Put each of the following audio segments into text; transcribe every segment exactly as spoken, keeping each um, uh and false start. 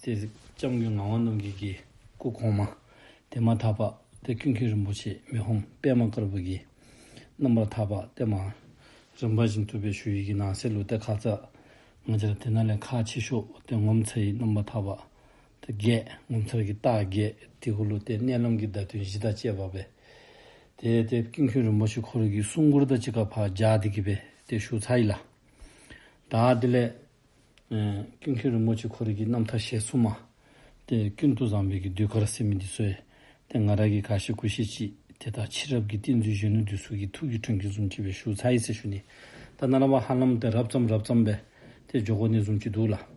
ཏེ་སྐྱབས་མགོན་ངག་དབང་རྣམ་རྒྱལ་གྱི་སྐུ་གོང་མ་དེ་མ་ཐག་པ་ཏེ་ཀུན་མཁྱེན་རིན་པོ་ཆེ་མི་ཕམ་པདྨ་དཀར་པོ་གི་རྣམ་པར་ཐར་པ་ཏེ་མ་རིམ་པ་བཞིན་དུ་སྦེ་ཞུ་ཡི་གི་ནང་གསེས་ལུ་ཏེ་ཁ་ཙ་ང་བཅས་ར་དེ་ནང་ལས་ཁག་ཆེ་ཤོས་ཏེ་ངོ་མཚར་བའི་རྣམ་པར་ཐར་པ་ཏེ་བརྒྱད། ངོ་མཚར་གྱི་རྟགས་བརྒྱད་དེ་གུ་ལུ་ཏེ་མནལ་ལམ་གྱི་བརྡ་དོན་བཞི་དང་བཅས་པ་སྦེ་ཏེ་ཏེ་ཀུན་མཁྱེན་རིན་པོ་ཆེ་ཁོ་རའི་གི་གསུང་མགུར་དང་གཅིག་ཁར་ཕར་སྦྱར་ཏེ་གི་སྦེ་ཏེ་ཞུ་ཚར་ཡི་ལགས། ད་དེ་ལས་ཨེ་ཀུན་མཁྱེན་རིན་པོ་ཆེ་ཁོ་རའི་གི་རྣམ་ཐར་ཞལ་གསུམ་མ་ཏེ་ཀུན་ཏུ་བཟང་པོའི་གི་ཟློས་གར་ཟེར་མི་འདི་ཚུ་ཡང་ཏེ་ང་ར་གིས་ག་ཤེས་གུ་ཤེས་ཅིག་ཏེ་ད་ཕྱི་རབས་ཀྱི་གཏེར་མཛོད་གཞོན་ནུ་འདི་ཚུ་གི་ཐུགས་ཀྱི་དྲན་སྐུལ་བཟུམ་ཅིག་སྦེ་ཞུ་ཚར་ཡི་ཟེར་ཞུ་ནི། ད་ནཱ་ལས་ཕར་ཧ་ལམ་ཏེ་རབ་ཙམ་རབ་ཙམ་སྦེ་ཏེ་འགྱོ་དགོ་ནི་བཟུམ་ཅིག་འདུག་ལགས།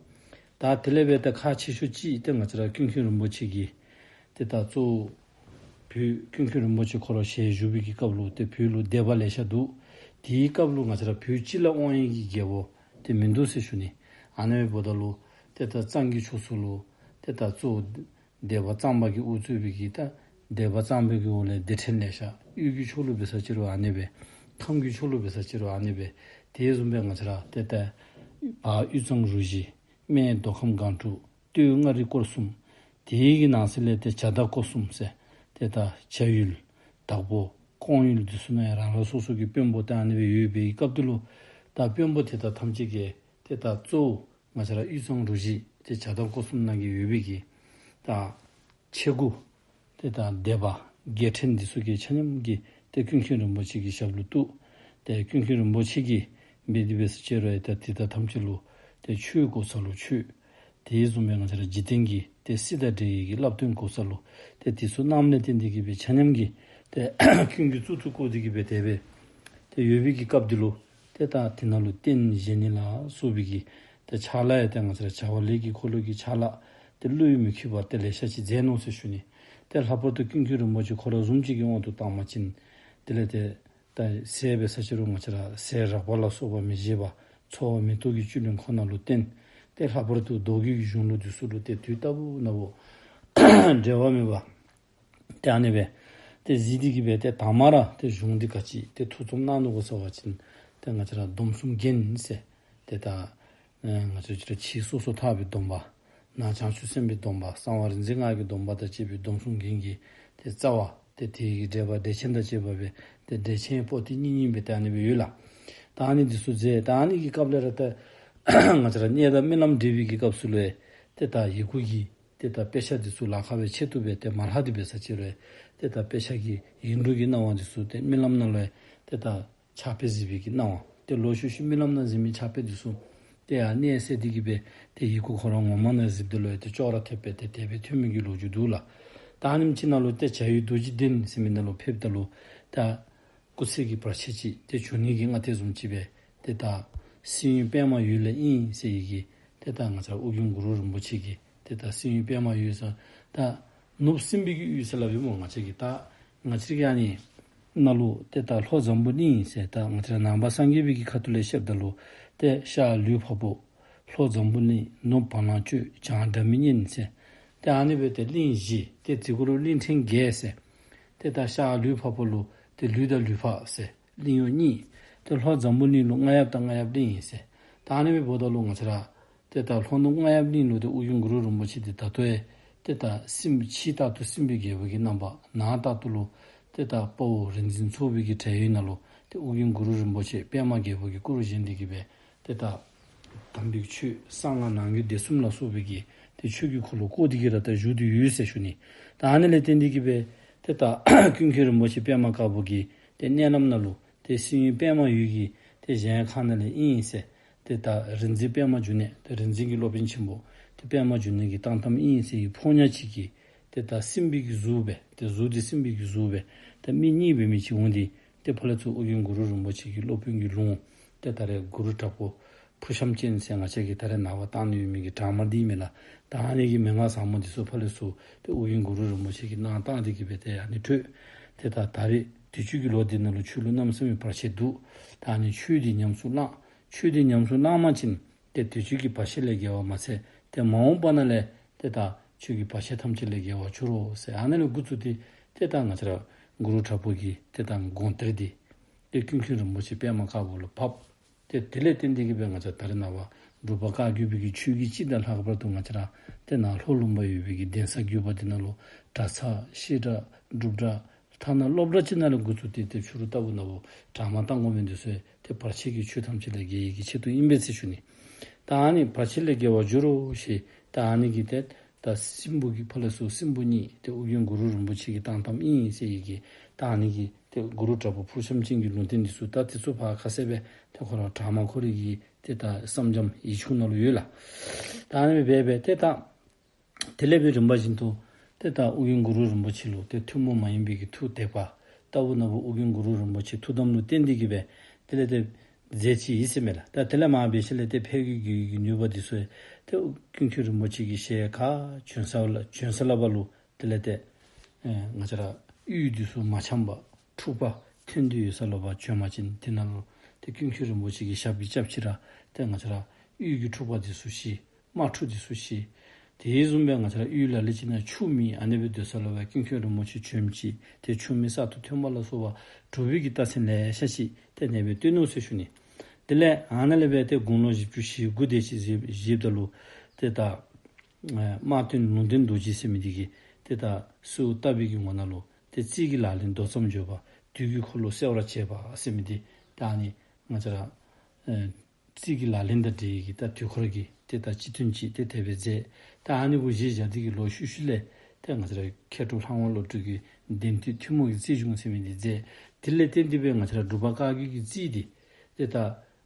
ད་དེ་ལས་སྦེ་ཏེ་ཁག་ཆེ་ཤོས་ཅིག་ཏེ་ང་བཅས་ར་ཀུན་མཁྱེན་རིན་པོ་ཆེ་གིས་ཏེ་ད་གཙོ་བོ་བོད་ཀུན་མཁྱེན་རིན་པོ་ཆེ་ཁོ་ར་ཞལ་བཞུགས་པའི་གི་སྐབས་ལུ་ཏེ་བོད་ལུ་སྡེ་པ་ལེ་ཤ་འདུག། དེའི་སྐབས་ལུ་ང་བཅས་ར་བོད་སྤྱི་ལ་དབང་བའི་གི་རྒྱལ་པོ་ཏེ་མིན་འདུག་ཟེར་ཞུ་ནི། ཨ་ནི་འབདཝ་ད་ལུ་ཏེ་ད་གཙང་གི་ཕྱོགས་སུ་ལུ་ཏེ་ད་གཙོ་བོ་སྡེ་པ་གཙང་པ་གིས་དབུ་གཙོས་པའི་གི་ད་སྡེ་པ་གཙང་པའི་གི་འོག་ལས་སྡེ་ཕྲན་ལེ་ཤ། དབུས་ཀྱི་ཕྱོགས་ལུ་འབད་ས་ཅི་རུང་ཨ་ནི་སྦེ། ཁམས་ཀྱི་ཕྱོགས་ལུ་འབད་ས་ཅི་རུང་ཨ་ནི་སྦེ། དེ་བཟུམ་སྦེ་ང་བཅས་ར་ཏེ་ད་བར་དབུས་གཙང་རུ་བཞི། སྨད་མདོ་ཁམས་སྒང་དྲུག། སྟོད་མངའ་རིས་སྐོར་གསུམ། དེའི་གི་ནང་གསེས་ལས་ཏེ་བྱ་དྭགས་སྐོར་གསུམ་ཟེར། ཏེ་ད་བྱ་ཡུལ་དྭགས་པོ་ཀོང་ཡུལ་འདི་ཚུ་ནང་ཡང་རང་རང་སོ་སོ་གི་དཔོན་པོ་ཏེ་ཨ་ནི་སྦེ་ཡོད་པའི་སྐབས་དེ་ལུ་ད་དཔོན་པོ་དེ་དག་ཐམས་ཅད་ཀྱིས་ཏེ་ད་གཙོ་བོ་ང་བཅས་ར་དབུས་གཙང་རུ་བཞི་ཏེ་བྱ་དྭགས་སྐོར་གསུམ་ནང་གི་ཡོད་པའི་གི་ད་ཆེ་དགུ་ཏེ་ད་སྡེ་པ་རྒྱལ་ཕྲན་འདི་ཚུ་གིས་ཆ་མཉམ་གྱིས་ཏེ་ཀུན་མཁྱེན་རིན་པོ་ཆེ་གི་ཞབས་ལུ་གཏུགས། ཏེ་ཀུན་མཁྱེན་རིན་པོ་ཆེ་གིས་འབད་དེ་འབད་ས་ཅི་རུང་ཡང་ད་དེ་དག་ཐམས་ཅད་ལུ་ཏེ་ཆོས་གོ་ས་ལུ་ཆོས། དེ་བཟུམ་སྦེ་ང་བཅས་ར་འཇིག་རྟེན་གྱི་ཏེ་སྲིད་དང་འབྲེལ་བའི་གི་བསླབ་སྟོན་གོ་ས་ལུ་ཏེ་དེ་ཚུ་གནངམ་ལས་བརྟེན་ཏེ་གི་སྦེ་ཆ་མཉམ་གྱིས་ཏེ་ཀུན་གྱིས་གཙུག་ཏུ་བཀུར་ཏེ་གི་སྦེ་དེ་སྦེ་ཏེ་ཡོད་པའི་གི་སྐབས་དེ་ལུ་ཏེ་ད་དེ་ནང་ལུ་རྟེན་བཞེངས་ནི་ལ་སོགས་པའི་གི་ཏེ་ཕྱག་ལཱ་ཡང་ཏེ་ང་བཅས་ར་བྱ་བ་ལས་ཀྱི་འཁོར་ལོ་གི་ཕྱག་ལཱ་ཏེ་བློ་ཡིས་མི་ཁེགས་པར་ཏེ་ལེ་ཤ་ཅིག་མཛད་ནུག་ཟེར་ཞུ་ནི། ཏེ་ལྷག་པར་དུ་ཀུན་མཁྱེན་རིན་པོ་ཆེ་ཁོ་ར་བཟུམ་ཅིག་གི་དབང་དུ་བཏང་བ་ཅིན་དེ་ལས་ཏེ་ད་ཟས་འབད་ས་ཅི་རུང་ང་བཅས་ར་ཟས་རགས་པ་ལ་སོགས་པ་མི་བཞེས་པ། འཚོ་བ་མེ་ཏོག་གི་བཅུད་ལེན་ཁོ་ན་ལུ་བརྟེན། ཏེ་ལྷག་པར་དུ་མདོ་རྒྱུད་ཀྱི་གཞུང་ལུགས་འདི་ཚུ་ལུ་ཏེ་དུས་རྟག་བུ་ན་བུ་འབྲལ་བ་མེད་པ། ཏེ་ཨ་ནི་སྦེ་ཏེ་གཟིགས་ཏེ་གི་སྦེ་ཏེ་དང་མ་ར་ཏེ་གཞུང་འདི་ག་ཅི་ཏེ་ཐུགས་རྩོམ་གནང་ནུག་གོ་ཟེར་བ་ཅིན་ཏེ་ང་བཅས་ར་སྡོམ་གསུམ་རྒྱན་ཟེར། ཏེ་ད་ཨེ་ང་བཅས་ར་ཕྱི་སོ་སོ་ཐར་པའི་སྡོམ་པ། ནང་བྱང་ཆུབ་སེམས་དཔའི་སྡོམ་པ། གསང་བ་རིག་འཛིན་སྔགས་ཀྱི་སྡོམ་པ་དང་བཅས་པའི་སྡོམ་གསུམ་རྒྱན་གྱི་ཏེ་རྩ་བ། ཏེ་དེ་གི་འགྲེལ་པ་འགྲེལ་ཆེན་དང་བཅས་པ་སྦེ་ཏེ་འགྲེལ་ཆེན་པོ་ཏི་གཉིས་གཉིས་སྦེ་ཏེ་ཨ་ནི་སྦེ་ཡོད་ལགས། ད་ཨ་ནི་འདི་ཚུ་མཛད། ད་ཨ་ནི་གི་སྐབས་ལས་ར་ཏེ་ང་བཅས་ར་གནས་དང་རྨི་ལམ་འབྲེལ་བའི་གི་སྐབས་སུ་ལུ་ཡང་ཏེ་ད་ཡི་གུ་གི་ཏེ་ད་དཔེ་ཆ་འདི་ཚུ་ལཱ་ཁག་སྦེ་ཆེད་དུ་སྦེ་ཏེ་མ་ལྷག་སྟེ་འབད་ས་ཅི་རུང་ཏེ་ད་དཔེ་ཆ་གི་ཡིག་འབྲུ་གི་སྣང་བ་འདི་ཚུ་ཏེ་རྨི་ལམ་ནང་ལུ་ཡང་ཏེ་ད་ཕྱག་དཔེ་གཟིགས་པའི་གི་སྣང་བ། ཏེ་ལོག་ཤུལ་ཤུལ་རྨི་ལམ་ནང་གཟིགས་མི་ཕྱག་དཔེ་འདི་ཚུ་ཏེ་ཡར་མནལ་སད་དེ་གི་སྦེ་ཏེ་ཡི་གུ་ཁོ་ར་ངོ་མ་ནང་གཟིགསཔ་ད་ལུ་ཡང་ཏེ་ཅོག་ར་འཐདཔ་སྦེ་ཏེ་དེ་སྦེ་ཐོན་མི་གི་ལོ་རྒྱུས་འདུག་ལགས། ད་ཨ་ནེམ་ཅིག་ནང་ལུ་ཏེ་བྱ་ཡུལ་རྡོ་རྗེ་གདན་ཟེར་མི་ནང་ལུ་ཕེབས་ད་ལུ་ད་སྐུ་ཚེ་གི་བར་ཆད་ཅིག་ཏེ་བྱུང་ནི་གི་སྔ་ལྟས་བཟུམ་ཅིག་སྦེ་ཏེ་ད་སྲིན་ཡུལ་པདྨ་འོད་ལ་ཨིན་ཟེར་བའི་གི་ཏེ་ད་ང་བཅས་ཨོ་རྒྱན་གུ་རུ་རིན་པོ་ཆེ་གིས་ཏེ་ད་སྲིན་ཡུལ་པདྨ་འོད་ཟེར་ད་ནུབ་སྲིན་པོའི་གི་ཡུལ་ཟེར་སླབ་ཨིན་སྨོ། ང་བཅས་ཀྱིས་ད་ང་བཅས་ཀྱིས་ཨ་ནི་ནང་ལུ་ཏེ་ད་ལྷོ་འཛམ་བུ་གླིང་ཟེར་ད་ང་བཅས་ར་ནང་པ་སངས་རྒྱས་པའི་གི་ཁ་ཐུག་ལས་བཤདཔ་ད་ལུ་ཏེ་ཤར་ལུས་འཕགས་པོ། ལྷོ་འཛམ་བུ་གླིང་། ནུབ་བ་ལང་སྤྱོད། བྱང་སྒྲ་མི་སྙན་ཟེར། ཏེ་ཨ་ནི་སྦེ་ཏེ་གླིང་བཞི། ཏེ་དེ་གུ་ལུ་གླིང་ཕྲན་བརྒྱད་ཟེར། ཏེ་ད་ཤར་ལུས་འཕགས་པོ་ལུ་ཏེ་ལུས་དང་ལུས་འཕགས་ཟེར་གླིང་གཡོག་གཉིས། ཏེ་ལྷོ་འཛམ་བུ་གླིང་ལུ་རྔ་ཡབ་དང་རྔ་ཡབ་གླིང་ཟེར། ད་ཨ་ནི་སྦེ་འབདཝ་ད་ལུ་ང་བཅས་ར་ཏེ་ད་ལྷོ་ནུབ་རྔ་ཡབ་གླིང་ལུ་ཏེ་ཨོ་རྒྱན་གུ་རུ་རིན་པོ་ཆེ་འདི་ད་ལྟོ་ཡང་ཏེ་ད་སྲིན་ཕྱི་ལྟར་དུ་སྲིན་པོའི་རྒྱལ་པོ་གི་རྣམ་པ། ནང་ལྟར་དུ་ལུ་ཏེ་ད་དཔའ་བོ་རིག་འཛིན་ཚོགས་པའི་གི་བྲན་གཡོག་ནང་ལུ་ཏེ་ཨོ་རྒྱན་གུ་རུ་རིན་པོ་ཆེ་པདྨ་རྒྱལ་པོ་གི་སྐུ་རུ་བཞེངས་ཏེ་གི་སྦེ་ཏེ་ད་དམ་པའི་ཆོས་གསང་སྔགས་ནང་རྒྱུད་སྡེ་གསུམ་ལ་སོགས་པའི་གི་ཏེ་ཆོས་ཀྱི་འཁོར་ལོ་བསྐོར་ཏེ་གི་ར་ད་བཞུགས་ཏེ་ཡོད་ཟེར་ཞུ་ནི། ད་ཨ་ནི་ལས་བརྟེན་ཏེ་གི་སྦེ་ཏེ་ད་ཀུན་མཁྱེན་རིན་པོ་ཆེ་པདྨ་དཀར་པོ་གི་ཏེ་མནལ་ལམ་ནང་ལུ་ཏེ་སྲིན་ཡུལ་པདྨ་འོད་ཀྱི་ཏེ་གཞལ་ཡས་ཁང་ནང་ལས་ཨིན་ཟེར། ཏེ་ད་རིག་འཛིན་པདྨ་འབྱུང་གནས། ཏེ་རིག་འཛིན་གྱི་སློབ་དཔོན་ཆེན་པོ་ཏེ་པདྨ་འབྱུང་གནས་ཀྱི་བཏང་གཏམ་ཨིན་ཟེར་བའི་ཕོ་ཉ་ཅིག་གིས་ཏེ་ད་སྲིན་པོའི་གི་གཟུགས་སྦེ་ཏེ་གཟུགས་འདི་སྲིན་པོའི་གི་གཟུགས་སྦེ་ཏེ་མིག་གཉིས་འབད་མི་ཅིག་འོང་སྟེ་ཏེ་ཕར་ལས་ཚུར་ཨོ་རྒྱན་གུ་རུ་རིན་པོ་ཆེ་གི་སློབ་དཔོན་གྱི་ལུང་ཏེ་ད་རེས་གུ་རུ་དྲག་པོ་ཕུར་ཤམ་ཅན་ཟེར་ང་བཅས་ཀྱིས་ད་རེས་ནངས་པ་བཏང་ནི་ཡོད་མི་གི་དྲག་དམར་འདི་མེན་ལགས། ད་ཨ་ནི་གི་མན་ངག་ཟབ་མོ་འདི་ཚུ་ཕར་ལས་ཚུར་ཏེ་ཨོ་རྒྱན་གུ་རུ་རིན་པོ་ཆེ་གིས་གནང་བཏང་སྟེ་གི་སྦེ་ཏེ་ཨ་ནི་འཕྲོས། ཏེ་ད་ད་རེས་དུས་ཅི་གི་ལོ་འདི་ནང་ལུ་ཆོས་ལུ་གནམ་མེད་ས་མེད་བར་ཆད་འདུག། ད་ཨ་ནི་ཆོས་འདི་ཉམས་སུ་བླང་། ཆོས་འདི་ཉམས་སུ་བླངས་པ་ཅིན་ཏེ་དུས་ཅི་གི་བར་ཆད་ལས་རྒྱལ་བ་མ་ཚད་ཏེ་མ་འོངས་པ་ནང་ལས་ཏེ་ད་ཆོས་ཀྱི་བར་ཆད་ཐམས་ཅད་ལས་རྒྱལ་བར་འགྱུར་རོ་ཟེར། ཨ་ནི་ལས་འགོ་བཙུགས་ཏེ་ཏེ་ད་ང་བཅས་ར་གུ་རུ་དྲག་པོ་གི་ཏེ་ད་དགོངས་གཏེར་འདི་ཏེ་ཀུན་མཁྱེན་རིན་པོ་ཆེ་པདྨ་དཀར་པོ་ལུ་བབས། ཏེ་དེ་ལས་བརྟེན་ཏེ་གི་སྦེ་ང་བཅས་ད་རེས་ནངས་པ་ འབྲུག་པ་བཀའ་བརྒྱུད་པའི་གི་ཆོས་ཀྱི་སྤྱི་དང་ལྷག་པར་དུ་ང་བཅས་ར་ཏེ་ནཱ་ལྷོ་ལུང་པ་ཡོད་པའི་གི་གདན་ས་བརྒྱུད་པ་འདི་ནང་ལུ་གྲྭ་ཚང་བཤད་གྲྭ་སྒྲུབ་གྲྭ་ཐ་ན་སློབ་གྲྭ་ཅིག་ནང་ལས་འགོ་བཙུགས་ཏེ་ཏེ་ཕྱི་རུ་ལྟ་བུ་ནང་ལུ་དྲག་དམག་བཏང་དགོ་མི་འདི་ཚུ་ཏེ་བར་ཆད་ཀྱི་ཆོས་ཐམས་ཅད་ལས་རྒྱལ་བའི་གི་ཆེད་དུ་ཨིན་པས་ཟེར་ཞུ་ནི། ད་ཨ་ནི་བར་ཆད་ལས་རྒྱལ་བར་འགྱུར་རོ་ཞེས་ད་ཨ་ནི་གི་ཏེ་ད་སྲིན་པོ་གི་ཕར་ལས་ཚུར་སྲིན་པོ་གཉིས་ཏེ་ཨོ་རྒྱན་གུ་རུ་རིན་པོ་ཆེ་གིས་བཏང་བཏངམ་ཨིན་ཟེར་བའི་གི་ད་ཨ་ནི་གི་ཏེ་གུ་རུ་དྲག་པོ་ཕུར་ཤམ་ཅན་གྱི་ལུང་བསྟན་འདི་ཚུ་ད་དེ་ཚུ་ཕར་ཁ་གསལ་སྦེ་ཏེ་ཁོ་ར་དྲག་དམག་ཁོ་རའི་གི་ཏེ་ད་སྲབ་འཇམ་ཡིག་ཆུང་ནང་ལུ་ཡོད་ལགས། ད་ཨ་ནི་སྦེ་འབད་སྦེ་ཏེ་ད་དེ་ལས་སྦེ་རིམ་པ་བཞིན་དུ་ཏེ་ད་ཨོ་རྒྱན་གུ་རུ་རིན་པོ་ཆེ་ལུ་ཏེ་ཐུན་མོང་མ་ཡིན་པའི་གི་མཐུ་སྟེགས་པ་ལྟ་བུ་ནང་ལུ་ཨོ་རྒྱན་གུ་རུ་རིན་པོ་ཆེ་ཐུགས་དམ་ལུ་བརྟེན་ཏེ་གི་སྦེ་དེ་ལས་ཏེ་མཛད་ཅི་ཨིན་ཟེར་མས་ལགས། ད་དེ་ལས་མར་འབད་ཞིནམ་ལས་ཏེ་ཕས་རྒོལ་གྱི་གི་ནུས་པ་འདི་ཚུ་ཏེ་ཀུན་མཁྱེན་རིན་པོ་ཆེ་གི་ཞལ་ག་བྱོན་ས་ལ་བྱོན་ས་ལ་བ་ལུ་དེ་ལས་ཏེ་ཨེ་ང་བཅས་ར་གཡུས་འདི་ཚུ་མ་འཆམ་པར་འཁྲུག་པ་ཐོན་ཏེ་ཡོད་ས་ལུ་བ་བྱོན་པ་ཅིན་དེ་ནང་ལུ་ཏེ་ཀུན་མཁྱེན་རིན་པོ་ཆེ་གི་ཞབས་ཀྱིས་བཅགས་ཅི་ར་ཏེ་ང་བཅས་ར་གཡུས་ཀྱི་འཁྲུག་པ་འདི་ཚུ་ཞི། དམག་འཁྲུག་འདི་ཚུ་ཞི། དེ་བཟུམ་སྦེ་ང་བཅས་ར་གཡུས་ལ་ལུ་ཅིག་ནང་ཆུ་མེད། ཨ་ནི་སྦེ་སྡོད་ས་ལུ་བ་ཀུན་མཁྱེན་རིན་པོ་ཆེ་བྱོན་ཅི། ཏེ་ཆུ་མེད་ས་ཐོབ་ཐོན་པ་ལ་སོགས་པ་གྲུབ་པའི་གི་རྟགས་མཚན་ལེ་ཤ་ཅིག་ཏེ་ཨ་ནི་སྦེ་སྟོན་ནུག་ཟེར་ཞུ་ནི། དེ་ལས་ཨ་ནཱ་ལས་སྦེ་ཏེ་དགུང་ལོ་བཞི་བཅུ་ཞེ་དགུ་དེ་ཅིག་བཞེས་བཞེསཔ་ད་ལུ་ཏེ་ད་ཨེ་དམག་དོན་ལུང་བསྟན་རྡོ་རྗེ་ཟེར་མི་འདི་གིས་ཏེ་ད་གསོལཝ་བཏབ་པའི་གི་ངོ་ནང་ལུ་ཏེ་རྩིས་ཀྱི་ལག་ལེན་མདོ་ཙམ་བརྗོད་པ་དུས་ཀྱི་འཁོར་ལོ་གསལ་བར་བྱེད་པ་ཟེར་མི་འདི་ད་ཨ་ནི་ང་བཅས་ར་ཨེ་རྩིས་ཀྱི་ལག་ལེན་དང་འབྲེལ་བའི་གི་ད་དུས་འཁོར་གྱི་ཏེ་ད་སྤྱི་དོན་ཅིག་ཏེ་དེ་སྦེ་མཛད། ད་ཨ་ནི་གུ་གཞི་བཞག་སྟེ་གི་ལོག་ཤུལ་ཤུལ་ལས་ཏེ་ང་བཅས་ར་མཁས་གྲུབ་ལྷ་དབང་བློ་གྲོས་ཀྱིས་བདེན་མཐུ་ཐུན་མོང་གི་རྩིས་གཞུང་ཟེར་མི་འདི་མཛད། དེ་ལས་བརྟེན་ཏེ་སྦེ་ང་བཅས་ར་འབྲུག་པ་བཀའ་བརྒྱུད་ཀྱི་རྩིས་འདི་ཏེ་ད་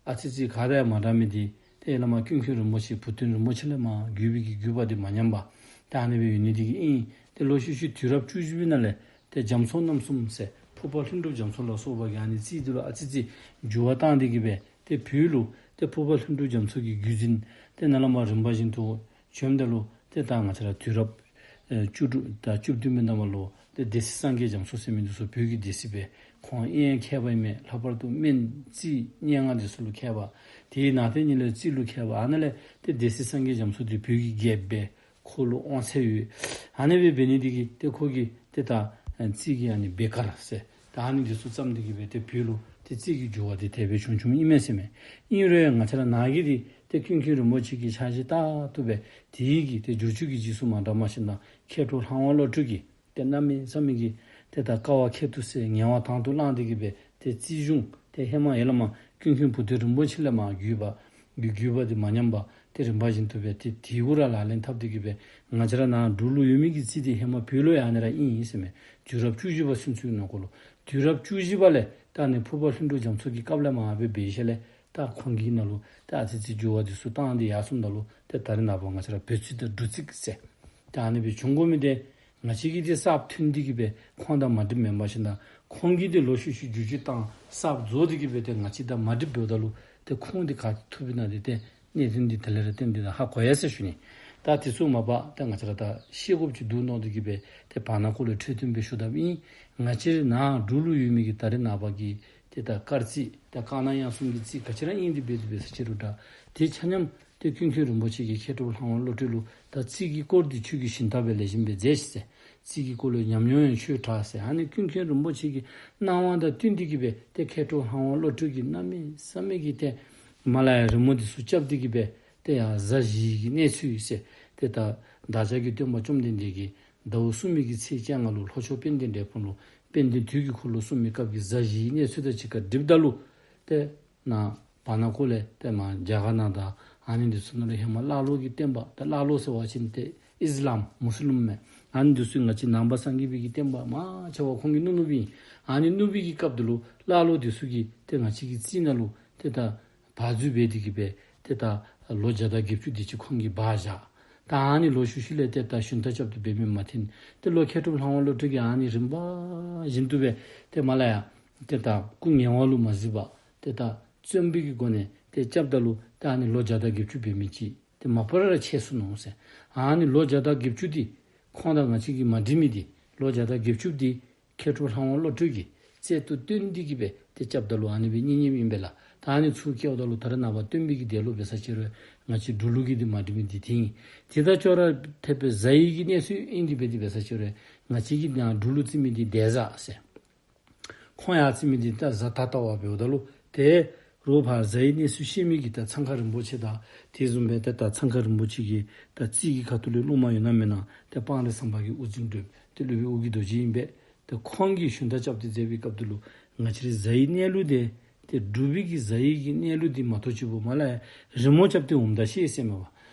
ཨ་ཙི་ཙི་ག་དང་ཡང་མ་འདྲ་མི་འདི་ཏེ་བླ་མ་ཀུན་མཁྱེན་རིན་པོ་ཆེ་བུ་སྟོན་རིན་པོ་ཆེ་ལས་མར་བརྒྱུད་པའི་གི་བརྒྱུད་པ་འདི་མ་ཉམས་པར་ཏེ་ཨ་ནི་སྦེ་ཡོད་ནི་འདི་གིས་ཨིན། ཏེ་ལོག་ཤུལ་ཤུལ་དུས་རབས་བཅུ་བཞི་པའི་ནང་ལས་ཏེ་རྒྱ་མཚོ་རྣམ་གསུམ་ཟེར་ཕུར་པ་ལྷུན་གྲུབ་རྒྱ་མཚོ་ལ་སོགས་པ་གིས་ཨ་ནི་རྩིས་འདི་ལུ་ཨ་ཙི་ཙི་འགྱུར་བ་བཏང་སྟེ་གི་སྦེ་ཏེ་བོད་ལུ་ཏེ་ཕུར་པ་ལྷུན་གྲུབ་རྒྱ་མཚོ་གི་བརྒྱུད་འཛིན་ཏེ་ནཱ་ལས་མར་རིམ་པ་བཞིན་དུ་བྱོནམ་ད་ལུ་ཏེ་ད་ང་བཅས་ར་དུས་རབས་ཨེ་བཅུ་དྲུག་དང་བཅུ་བདུན་པའི་ནང་མ་ལུ་ཏེ་སྡེ་སྲིད་སངས་རྒྱས་རྒྱ་མཚོ་ཟེར་མི་འདི་ཚུ་བོད་ཀྱི་སྡེ་སྲིད་སྦེ་ཁོང་ཨེ་ཡང་མཁས་པ་ཨིན་མས། ལྷག་པར་དུ་སྨན་རྩིས་སྙན་ངག་འདི་ཚུ་ལུ་མཁས་པ། དེའི་ནང་དེ་ཉིད་ལས་རྩིས་ལུ་མཁས་པ། ཨ་ནཱ་ལས་ཏེ་སྡེ་སྲིད་སངས་རྒྱས་རྒྱ་མཚོ་འདི་བོད་ཀྱི་རྒྱལཔོ་སྦེ་ཁོ་ལུ་དབང་ཚད་ཡོད། ཨ་ནི་སྦེ་འབད་ནི་འདི་གིས་ཏེ་ཁོ་གིས་ཏེ་ད་ཨེ་རྩིས་ཀྱི་ཨ་ནི་བེ་ཀར་ཟེར་ད་ཨ་ནི་འདི་ཚུ་བརྩམས་ཏེ་གི་སྦེ་ཏེ་བོད་ལུ་ཏེ་རྩིས་ཀྱི་འགྱུར་བ་འདི་དེ་སྦེ་བྱུང་བྱུངམ་ཨིན་མས་ཟེར་མས། ཨིན་རུང་ཡང་ང་བཅས་ར་ནཱ་གི་འདི་ཏེ་ཀུན་མཁྱེན་རིན་པོ་ཆེ་གི་ཕྱག་བཞེས་ལྟར་དུ་སྦེ་དེའི་གི་ཏེ་བསྒྱུར་བཅོས་ཀྱི་རྗེས་སུ་མ་འབྲངས་པར་ཞིནམ་ན་མཁས་གྲུབ་ལྷ་དབང་བློ་གྲོས་ཀྱིས་ཏེ་གནམ་མེད་ས་མེད་ཀྱི་ཏེ་ད་དཀའ་བ་ཁྱད་དུ་བསད་ངལ་བ་དང་དུ་བླངས་ཏེ་གི་སྦེ་ཏེ་རྩིས་གཞུང་ཏེ་ཧེ་མ་ཡར་ལས་མར་ཀུན་མཁྱེན་བུ་སྟོན་རིན་པོ་ཆེ་ལས་མར་བརྒྱུད་པ་གི་བརྒྱུད་པ་འདི་མ་ཉམས་པར་ཏེ་རིམ་པ་བཞིན་དུ་སྦེ་ཏེ་དེ་གུ་ར་ལག་ལེན་འཐབ་སྟེ་གི་སྦེ་ང་བཅས་ར་ནཱ་འབྲུག་ལུ་ཡོད་མི་གི་རྩིས་འདི་ཧེ་མ་བོད་ལུ་ཡང་ཨ་ནི་ར་ཨིན་ཨིན་ཟེར་མས། དུས་རབས་བཅུ་བཞི་པ་ཚུན་ཚོད་ནང་འཁོད་ལུ་དུས་རབས་བཅུ་བཞི་པ་ལས་ད་ཨ་ནི་ཕུར་པ་ལྷུན་གྲུབ་རྒྱ་མཚོ་གི་སྐབས་ལས་མར་སྦེ་འབད་ཞིནམ་ལས་ད་ཁོང་གི་ནང་ལུ་ད་ཨ་ཙི་ཙི་འགྱུར་བ་འདི་ཚུ་བཏང་སྟེ་ཡར་སོངམ་ད་ལུ་ཏེ་ད་རེས་ནངས་པ་ང་བཅས་ར་བོད་རྩིས་དང་འབྲུག་རྩིས་ཟེར་ད་ཨ་ནི་སྦེ་བྱུང་དགོ་མི་འདི་ང་བཅས་ཀྱིས་འདི་གསརཔ་ཐོན་ཏེ་གི་སྦེ་ཁོང་དང་མ་འགྲིགཔ་མེན་པར་ཞིནམ་ན་ཁོང་གིས་འདི་ལོག་ཤུལ་ཤུལ་བསྒྱུར་བཅོས་བཏང་གསརཔ་བཟོ་སྟེ་གི་སྦེ་ཏེ་ང་བཅས་དང་མ་འགྲིགཔ་འབདཝ་ད་ལུ་ཏེ་ཁོང་འདི་ག་ཏེ་ཐུབ་ཨིན་ན་འདི་ཏེ་གནད་དོན་འདི་དེ་ལས་ར་བརྟེན་ཏེ་ད་ཧ་གོ་ཡི་ཟེར་ཞུ་ནི། ད་དེ་ཚུ་མ་པ་ཏེ་ང་བཅས་ར་ད་ཤེས་དགོཔ་ཅིག་འདུག་མནོ་སྟེ་གི་སྦེ་ཏེ་བར་ན་ཁོ་ལས་འཕྲོས་བསྟུན་སྦེ་ཞུ་དཔ་ཨིན། ང་བཅས་ར་ནཱ་འབྲུག་ལུ་ཡོད་མི་གི་ད་རེས་ནངས་པ་གི་ཏེ་ད་སྐར་རྩིས་ད་དཀར་ནག་དབྱངས་གསུམ་གྱི་རྩིས་ག་ཅི་ར་ཨིན་ཏེ་འབད་དེ་འབད་ས་ཅི་རུང་ད་དེ་ཆ་མཉམ་ཏེ་ཀུན་མཁྱེན་རིན་པོ་ཆེ་གིས་མཁས་གྲུབ་ལྷ་དབང་བློ་གྲོས་ལུ་ད་རྩིས་ཀྱི་སྐོར་འདི་ཁྱོད་ཀྱིས་ཞིན་ཐང་སྦེ་ལེགས་ཤོམ་སྦེ་མཛད་ཤིག་ཟེར། རྩིས་ཀྱི་སྐོར་ལུ་ཉམས་མྱོང་ཡང་ཁྱོད་དྲག་ཟེར། ཨ་ནི་ཀུན་མཁྱེན་རིན་པོ་ཆེ་གི་གནང་བ་དང་བསྟུན་ཏེ་གི་སྦེ་ཏེ་མཁས་གྲུབ་ལྷ་དབང་བློ་གྲོས་ཀྱིས་གནམ་མེད་ས་མེད་ཀྱི་ཏེ་མ་ལ་ཡ་རི་མོ་འདི་ཚུ་རྐྱབ་སྟེ་གི་སྦེ་ཏེ་ཡང་གཟའ་བཞིའི་གི་གནས་ཚུལ་ཟེར་ཏེ་ད་བདག་ཅག་གི་སྟོན་པ་བཅོམ་ལྡན་འདས་ཀྱིས་ཟླཝ་གསུམ་པའི་གི་ཚེས་བཅོ་ལྔ་ལུ་ལྷོ་ཕྱོགས་དཔལ་ལྡན་འབྲས་སྤུངས་ལུ་དཔལ་ལྡན་དུས་ཀྱི་འཁོར་ལོ་གསུངས་པའི་སྐབས་ཀྱི་གཟའ་བཞིའི་གནས་ཚུལ་དང་གཅིག་ཁར་སྒྲིགཔ་ད་ལུ་ཏེ་ནཱ་བར་ན་ཁོ་ལས་ཏེ་མར་རྒྱ་གར་ནང་དང་ཨ་ནི་འདི་ཚུ་ནང་ལུ་ཧེ་མ་ཀླ་ཀློ་གི་བསྟན་པ་ད་ཀླ་ཀློ་ཟེར་བ་ཅིན་ཏེ་ཨིས་ལམ་མུས་ལིམ་མས། ཨ་ནི་འདི་ཚུ་ང་བཅས་ནང་པ་སངས་རྒྱས་པའི་གི་བསྟན་པ་མང་ཆེ་བ་ཁོང་གིས་བསྣུབས་བསྣུབས་ཨིན། ཨ་ནི་བསྣུབས་པའི་གི་སྐབས་དེ་ལུ་ཀླ་ཀློ་འདི་ཚུ་གིས་ཏེ་ང་བཅས་ཀྱི་རྩིས་ནང་ལུ་ཏེ་ད་བག་འཛོལ་འབད་དེ་གི་སྦེ་ཏེ་ད་ལོ་བརྒྱ་དང་བརྒྱད་ཅུ་དེ་ཅིག་ཁོང་གིས་སྦ་བཞག། ད་ཨ་ནི་ལོག་ཤུལ་ཤུལ་ལས་ཏེ་ད་ཞུན་དག་རྐྱབ་སྟེ་འབད་མི་མ་ཐོན། ཏེ་ལོག་མཁས་གྲུབ་ལྷ་དབང་བློ་གྲོས་ཀྱིས་ཨ་ནི་རིམ་པ་བཞིན་དུ་སྦེ་ཏེ་མ་ལ་ཡ་ཏེ་ད་སྐུ་ངལ་བ་ལུ་མ་གཟིགས་པར་ཏེ་ད་བརྩོན་པའི་གི་སྒོ་ནས་ཏེ་རྐྱབ་ད་ལུ་ད་ཨ་ནི་ལོ་བརྒྱ་དང་བརྒྱད་ཅུ་འབད་མི་ཅིག་ཏེ་མ་པ་ར་ཆད་སོ་ནུག་ཟེར། ཨ་ནི་ལོ་བརྒྱ་དང་བརྒྱད་ཅུ་འདི་ཁོང་དང་ང་བཅས་ཀྱིས་མ་འགྲིགས་མི་འདི་ལོ་བརྒྱ་དང་བརྒྱད་ཅུ་འདི་མཁས་གྲུབ་ལྷ་དབང་བློ་གྲོས་ཀྱིས་རྩལ་དུ་བཏོན་ཏེ་གི་སྦེ་ཏེ་རྐྱབ་ད་ལུ་ཨ་ནི་སྦེ་རྙེད་རྙེདཔ་ཨིན་པས་ལགས། ད་ཨ་ནི་ཚུར་བཀལཝ་ད་ལུ་ད་རེས་ནངས་པ་སྟོན་པའི་གི་འདས་ལོ་འབད་ས་ཅི་རུང་ང་བཅས་འབྲུག་ལུགས་ཀྱི་འདི་མ་འགྲིགས་མི་འདི་དེ་ཨིན། དེ་དང་ཅོག་ར་འཐདཔ་སྦེ་གཟའ་ཡི་གི་གནས་ཚུལ་ཨིན་ཏེ་འབད་དེ་འབད་ས་ཅི་རུང་ང་བཅས་ཀྱི་ནཱ་འབྲུག་ལུགས་རྩིས་མི་འདི་འདས་གཟའ་ཟེར། ཁོང་ཡར་རྩིས་མི་འདི་ད་གཟའ་ད་ལྟ་བ་འབདཝ་ད་ལུ་ཏེ་ རོགས་ཕར་གཟའ་ཡི་གནས་ཚུལ་ཤེས་མི་གི་ད་ཚང་ཁ་རིན་པོ་ཆེ་དང་དེ་བཟུམ་སྦེ་ད་ད་ཚང་ཁ་རིན་པོ་ཆེ་གི་ད་རྩིས་ཀྱི་ཁ་ཐུག་ལས་སློབ་མ་ཡོད་ན་མེད་ན་ད་སྤང་རི་ཟམ་པ་གི་དབུ་འཛིན་གྲུབ་ཏེ་སློབ་དཔོན་ཨོ་རྒྱན་རྡོ་རྗེ་ཨིན་པས། ཏེ་ཁོང་གིས་ཞུན་དག་རྐྱབ་སྟེ་མཛད་པའི་སྐབས་དེ་ལུ་ང་བཅས་རའི་གཟའ་ཡི་གནས་ལུགས་དེ་ཏེ་འབྲུག་པའི་གི་གཟའ་ཡི་གི་གནས་ལུགས་དེ་མ་གཏོགས་ཅིག་པོ་མ་ལ་ཡ་རི་མོ་རྐྱབ་སྟེ་འོངམ་ད་ཤེས་ཟེར་མས་པ།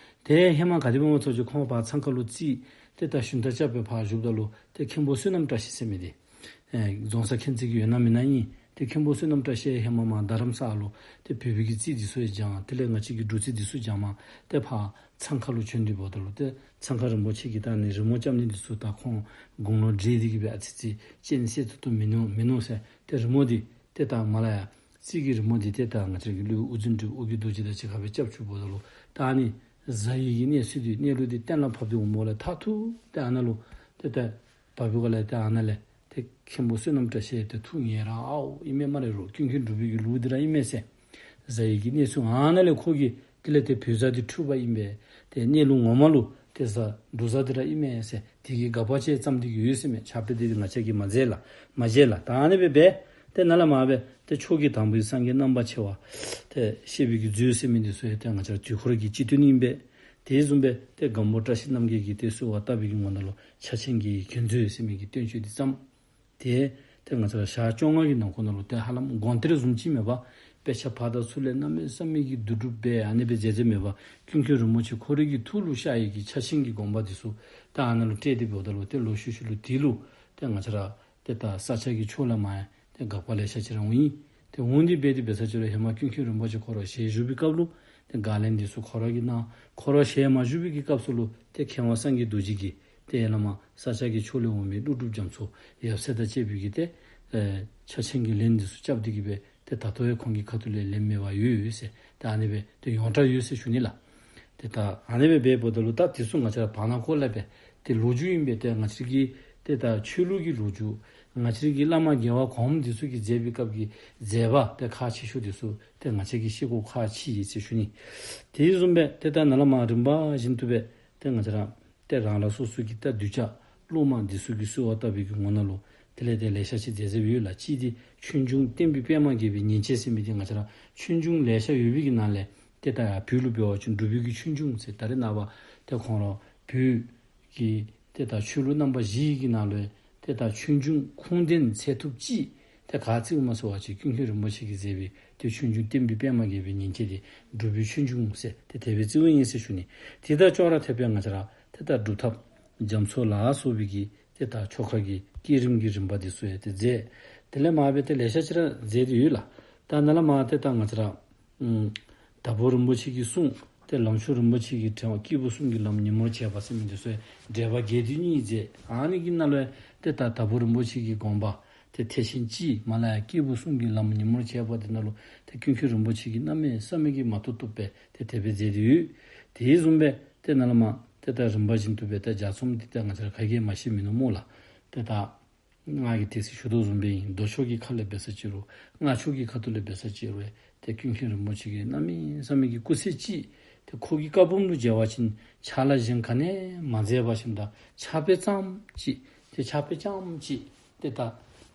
ཏེ་ཧེ་མ་ག་དེ་སྦེ་སྨོ་ཟེར་བ་ཅིན་ཁོང་ཕར་ཚང་ཁ་ལུ་རྩིས་ཏེ་ད་ཞུན་དག་རྐྱབ་སྦེ་ཕར་བཞུགསཔ་ད་ལུ་ཏེ་མཁན་པོ་བསོད་ནམས་བཀྲ་ཤིས་ཟེར་མི་དེ་ཨེ་རྫོང་སར་མཁྱེན་བརྩེ་གི་ཡོད་ན་མེད་ན་ཨིན། ཏེ་མཁན་པོ་བསོད་ནམས་བཀྲ་ཤིས་ཧེ་མ་མར་རྡ་རམ་ས་ལུ་ཏེ་བོད་པའི་གི་རྩིས་འདི་ཚུ་ཡང་སྦྱང་། དེ་ལས་ང་བཅས་ཀྱི་འབྲུག་རྩིས་འདི་ཚུ་སྦྱང་མ་ཏེ་ཕར་ཚང་ཁ་ལུ་བྱོན་ཏེ་འབདཝ་ད་ལུ་ཏེ་ཚང་ཁ་རིན་པོ་ཆེ་གིས་ད་ཨ་ནི་རི་མོ་རྐྱབ་ནི་འདི་ཚུ་ད་ཁོང་དགུང་ལོ་བགྲེས་ཏེ་གི་སྦེ་ཨ་ཙི་ཙི་སྤྱན་གསལ་ཏོག་ཏོ་མིན་ནུག་མིན་ནུག་ཟེར། ཏེ་རི་མོ་འདི་ཏེ་ད་མ་ལ་ཡ་རྩིས་ཀྱི་རི་མོ་འདི་ཏེ་ད་ང་བཅས་ཀྱི་སློབ་དབུ་འཛིན་གྲུབ་ཨོ་རྒྱན་རྡོ་རྗེ་དང་གཅིག་ཁར་སྦེ་རྐྱབ་བཅུགཔ་ད་ལུ་ད་ཨ་ནི་གཟའ་ཡི་གི་གནས་ཚུལ་འདི་གནས་ལུགས་འདི་གཏན་ལ་ཕབ་སྟེ་འོངམ་ལས་མཐར་ཐུག་ཏེ་ཨ་ནཱ་ལུ་ཏེ་ད་བབས་པའི་སྒང་ལས་ཏེ་ཨ་ནཱ་ལས་ཏེ་མཁན་པོ་བསོད་ནམས་བཀྲ་ཤིས་ཏེ་ཐུགས་མཉེས་ར་ཨའོ་ཨིན་མས་སྨ་རེ། རོགས་ཀུན་མཁྱེན་འབྲུག་པའི་གི་ལུགས་འདི་ར་ཨིན་མས་ཟེར། གཟའ་ཡི་གི་གནས་ཚུལ་ཨ་ནཱ་ལས་ཁོ་གིས་དེ་ལས་ཏེ་བོད་གཟའ་འདི་འཁྲུལ་པ་ཨིན་པས། ཏེ་གནས་ལུགས་ངོ་མ་ལུ་ཏེ་གཟའ་འབྲུག་གཟའ་འདི་ར་ཨིན་མས་ཟེར། དེ་གི་དགག་པ་ཅིག་བརྩམས་ཏེ་གི་ཡོད་ཟེར་མས། ཕྱག་དཔེ་འདི་ང་བཅས་ཀྱིས་མ་མཛད་ལགས། མ་མཇལ་ལགས། ད་ཨ་ནི་སྦེ་འབད་ཏེ་ནཱ་ལས་མར་སྦེ་ཏེ་ཕྱོགས་ཀྱི་དང་པོའི་སངས་རྒྱས་རྣམ་པར་ཕྱེ་བ་ཏེ་བཤད་པའི་གི་མཛོད་ཟེར་མི་འདི་ཚུ་ཡང་ཏེ་ང་བཅས་ར་དུས་འཁོར་གྱི་སྤྱི་དོན་ཨིན་པས། དེ་བཟུམ་སྦེ་ཏེ་སྒམ་པོ་བཀྲ་ཤིས་རྣམ་རྒྱལ་གྱིས་ཏེ་གསོལ་བ་བཏབ་པའི་གི་ངོ་ནང་ལུ་ཕྱག་ཆེན་གྱི་དགེ་མཛོད་ཟེར་མི་གི་བསྟན་བཅོས་འདི་བརྩམས། ཏེ་ཏེ་ང་བཅས་ར་ཞག་བཅོ་ལྔ་གི་ནང་འཁོད་ནང་ལུ་ཏེ་ཧ་ལམ་དགོངས་གཏེར་བཟུམ་ཅིག་མས་པ། དཔེ་ཆ་ཕར་དང་ཚུར་ལས་གནམ་མེད་ས་མེད་ཀྱི་བསྡུ་སྒྲུབ་འབད་ཨ་ནི་སྦེ་མཛད་མཛདཔ་མས་པ། ཀུན་མཁྱེན་རིན་པོ་ཆེ་ཁོ་རའི་གི་ཐུགས་ལུ་ཤར་ཡི་གི་ཕྱག་ཆེན་གྱི་དགོངས་པ་འདི་ཚུ་ད་ཨ་ནཱ་ལུ་བཀྲལ་ཏེ་འབདཝ་ད་ལུ་ཏེ་ལོག་ཤུལ་ཤུལ་ལུ་དེ་ལུ་ཏེ་ང་བཅས་ར་ཏེ་ད་ས་སྐྱ་གི་ཕྱོགས་ལས་མར་ཡང་ཏེ་དགག་པ་ལེ་ཤ་ཅིག་ར་འོང་ཡི། ཏེ་འོང་སྟེ་འབད་དེ་འབད་ས་ཅིག་རུང་ཧེ་མ་ཀུན་མཁྱེན་རིན་པོ་ཆེ་ཁོ་ར་ཞལ་བཞུགས་པའི་སྐབས་ལུ་ཏེ་དགག་ལན་འདི་ཚུ་ཁོ་ར་གིས་གནང་། ཁོ་ར་ཞལ་མ་བཞུགས་པའི་གི་སྐབས་སུ་ལུ་ཏེ་མཁས་དབང་སངས་རྒྱས་རྡོ་རྗེ་གིས་ཏེ་ཡར་ལས་མར་ས་སྐྱ་གི་ཕྱོགས་ལས་འོང་མི་ཀླུ་སྒྲུབ་རྒྱ་མཚོ་ཡབ་སྲས་དང་བཅས་པའི་གི་ཏེ་ཨེ་ཕྱག་ཆེན་གྱི་ལན་འདི་ཚུ་རྐྱབ་སྟེ་གི་སྦེ་ཏེ་ད་ལྟོ་ཡང་ཁོང་གི་ཁ་ཐུག་ལས་ལན་མེད་པར་ཡོད་ཟེར། ད་ཨ་ནི་སྦེ་ཏེ་ཡོངས་གྲགས་ཡོད་ཟེར་ཞུ་ནི་ལགས། ཏེ་ད་ཨ་ནི་སྦེ་འབདཝ་ད་ལུ་ད་འདི་ཚུ་ང་བཅས་ར་བར་ན་ཁོ་ལས་སྦེ་ཏེ་ལོ་རྒྱུས་ཨིན་པས། ཏེ་ང་བཅས་ཀྱི་ཏེ་ད་ཆོས་ལུགས་ཀྱི་ལོ་རྒྱུས་ང་བཅས་ཀྱི་བླ་མ་རྒྱལ་བ་གོངམ་འདི་ཚུ་གིས་མཛད་པའི་སྐབས་ཀྱི་མཛད་པ་ཏེ་ཁག་ཆེ་ཤོས་འདི་ཚུ་ཏེ་ང་བཅས་ཀྱིས་ཤེས་དགོཔ་ཁག་ཆེ་ཡི་ཟེར་ཞུ་ནི། དེ་བཟུམ་སྦེ་ཏེ་ད་ནཱ་ལས་མར་རིམ་པ་བཞིན་དུ་སྦེ་ཏེ་ང་བཅས་ར་ཏེ་རང་རང་སོ་སོ་གི་ད་གདུལ་བྱ་སློབ་མ་འདི་ཚུ་གིས་གསོལ་བ་བཏབ་པའི་གི་ངོ་ནང་ལུ་དེ་ལས་ཏེ་ལེ་ཤ་ཅིག་མཛད་མཛདཔ་ཡོད་ལགས། གཅིག་འདི་ཆོས་འབྱུང་བསྟན་པའི་པདྨ་རྒྱས་པའི་ཉིན་བྱེད་ཟེར་མི་འདི་ང་བཅས་ར་ཆོས་འབྱུང་ལེ་ཤ་ཡོད་པའི་གི་ནང་ལས་ཏེ་ད་ཡར་བོད་ལུ་འབད་བ་ཅིན་འབྲུག་པའི་གི་ཆོས་འབྱུང་ཟེར། ད་རེས་ནངས་པ་ཏེ་ཁོང་ར་བོད་ཀྱི་ཏེ་ད་ཆོས་ལུགས་རྣམ་པ་བཞི་གི་ནང་ལུ་ཏེ་ད་ཆོས་འབྱུང་ཁུངས་ལྡན་ཚད་ཐུབ་ཅིག་ཏེ་ག་བརྩིཝ་སྨོ་ཟེར་བ་ཅིན་ཀུན་མཁྱེན་རིན་པོ་ཆེ་གིས་མཛད་པའི་ཏེ་ཆོས་འབྱུང་བསྟན་པའི་པདྨ་རྒྱས་པའི་ཉིན་བྱེད་འདི་འབྲུག་པའི་ཆོས་འབྱུང་ཟེར་ཏེ་དེ་སྦེ་བརྩིཝ་ཨིན་ཟེར་ཞུ་ནི། དེ་དང་ཅོག་ར་འཐདཔ་སྦེ་ང་བཅས་ར་ཏེ་ད་སྒྲུབ་ཐབས་རྒྱ་མཚོ་ལ་སོགས་པའི་གི་ཏེ་ད་ཆོ་ག་གི་བསྐྱེད་རིམ་གྱི་རིམ་པ་འདི་ཚུ་ཡང་ཏེ་མཛད། དེ་ལས་མར་སྦེ་ཏེ་ལེ་ཤ་ཅིག་ར་མཛད་དེ་ཡོད་ལགས། ད་ནཱ་ལས་མར་ཏེ་ད་ང་བཅས་ར་ཨམ་དྭགས་པོ་རིན་པོ་ཆེ་གི་གསུང་ཏེ་ལམ་མཆོག་རིན་པོ་ཆེ་གི་དྲན་པ་སྐྱེས་བུ་གསུམ་གྱི་ལམ་ཉིན་མོར་བྱེད་པ་ཟེར་མི་འདི་ཚུ་ཡང་འགྲེལ་པ་རྒྱས་བསྡུས་གཉིས་མཛད། ཨ་ནི་གི་ནང་ལུ་ཡང་ཏེ་ད་དྭགས་པོ་རིན་པོ་ཆེ་གི་དགོངས་པ་ཏེ་ཐེག་ཆེན་སྤྱི་མ་ལ་ཡ་སྐྱེས་བུ་གསུམ་གྱི་ལམ་ཉིན་མོར་བྱེད་པ་འདི་ནང་ལུ་ཏེ་ཀུན་མཁྱེན་རིན་པོ་ཆེ་གིས་གནམ་མེད་ས་མེད་ཀྱི་མ་བཏུབ་བཏུབ་སྦེ་ཏེ་དེ་སྦེ་མཛད་དེ་ཡོད། དེ་བཟུམ་སྦེ་ཏེ་ནཱ་ལས་མར་ཏེ་ད་རིམ་པ་བཞིན་དུ་སྦེ་ཏེ་ལྗགས་རྩོམ་འདི་ཏེ་ང་བཅས་ར་ག་གིས་མ་ཤེས་མི་ནུག་སྨོ་ལགས། ཏེ་ད་ང་གིས་ཏེ་ཟེར་ཞུ་དོ་བཟུམ་སྦེ་ཨིན། མདོ་ཕྱོགས་ཀྱི་ཁ་ལས་འབད་ས་ཅིག་རུང་སྔགས་ཕྱོགས་ཀྱི་ཁ་ཐུག་ལས་འབད་ས་ཅིག་རུང་ཏེ་ཀུན་མཁྱེན་རིན་པོ་ཆེ་གིས་གནམ་མེད་ས་མེད་ཀྱི་སྐུ་ཚེ་གཅིག་ཏེ་ཁོ་གི་བཀའ་འབུམ་ལུ་མཇལ་བ་ཅིན་ཕྱག་ལཱ་གཞན་ག་ནི་ཡང་མ་མཛད་པར་ཞིནམ་ད་ཕྱག་དཔེ་ཙམ་ཅིག་ཏེ་ཕྱག་དཔེ་ཙམ་ཅིག་ཏེ་ད་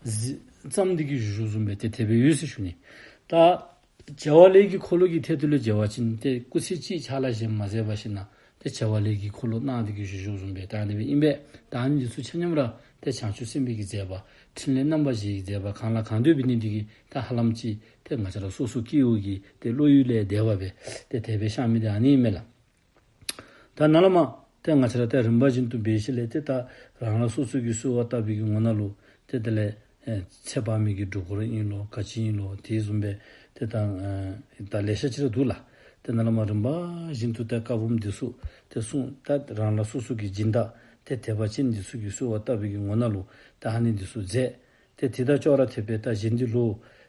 གཟིགས་ཙམ་འདི་གིས་བཞུགས་བཞུགསཔ་བཟུམ་སྦེ་ཏེ་དེ་སྦེ་ཡོད་ཟེར་ཞུ་ནི། ད་བྱ་བ་ལས་ཀྱི་འཁོར་ལོ་གི་ཐད་དུ་ལུ་མཇལ་བ་ཅིན་ཏེ་སྐུ་ཚེ་གཅིག་ཕྱག་ལཱ་གཞན་མ་མཛད་པར་ཞིནམ་ད་ཏེ་བྱ་བ་ལས་ཀྱི་འཁོར་ལོ་གནང་སྟེ་གི་བཞུགས་བཞུགསཔ་བཟུམ་སྦེ་ད་ཨ་ནི་སྦེ་ཨིན་པས། ད་ཨ་ནི་འདི་ཚུ་ཆ་མཉམ་ར་ཏེ་བྱང་ཆུབ་སེམས་དཔའི་གི་མཛད་པ་ཕྲིན་ལས་རྣམ་པ་བཞིའི་མཛད་པ་གང་ལ་གང་འདུལ་འབད་ནི་འདི་གིས་ད་ཧ་ལམ་ཅིག་ཏེ་ང་བཅས་ར་སོ་སོ་སྐྱེ་བོ་གི་ཏེ་བློ་ཡུལ་ལས་འདས་པ་སྦེ་ཏེ་དེ་སྦེ་ཤར་མི་འདི་ཨ་ནི་ཨིན་མས་ལགས། ད་ནཱ་ལས་མར་ཏེ་ང་བཅས་ར་ཏེ་རིམ་པ་བཞིན་དུ་འབད་ཞིནམ་ལས་ཏེ་ད་རང་རང་སོ་སོ་གིས་གསོལ་བ་བཏབ་པའི་གི་ངོ་ནང་ལུ་ཏེ་དེ་ལས་ཨེ་ཚེ་དཔག་མེད་ཀྱི་སྒྲུབ་སྐོར་ཨིན་ལོ་ག་ཅི་ཨིན་ལོ་དེ་བཟུམ་སྦེ་ཏེ་ད་ཨེ་ད་ལེ་ཤ་ཅིག་ར་འདུག་ལགས། ཏེ་ནཱ་ལས་མར་རིམ་པ་བཞིན་དུ་ཏེ་བཀའ་འབུམ་འདི་ཚུ་ཏེ་གསུངས། ད་རང་རང་སོ་སོ་གི་སྦྱིན་བདག་ཏེ་དད་པ་ཅན་འདི་ཚུ་གིས་གསོལ་བ་བཏབ་པའི་གི་ངོ་ནང་ལུ་ཏེ་ཨ་ནི་འདི་ཚུ་མཛད། ཏེ་དེ་དང་ཅོག་ར་འཐདཔ་སྦེ་ད་གཞན་འདི་ལུ་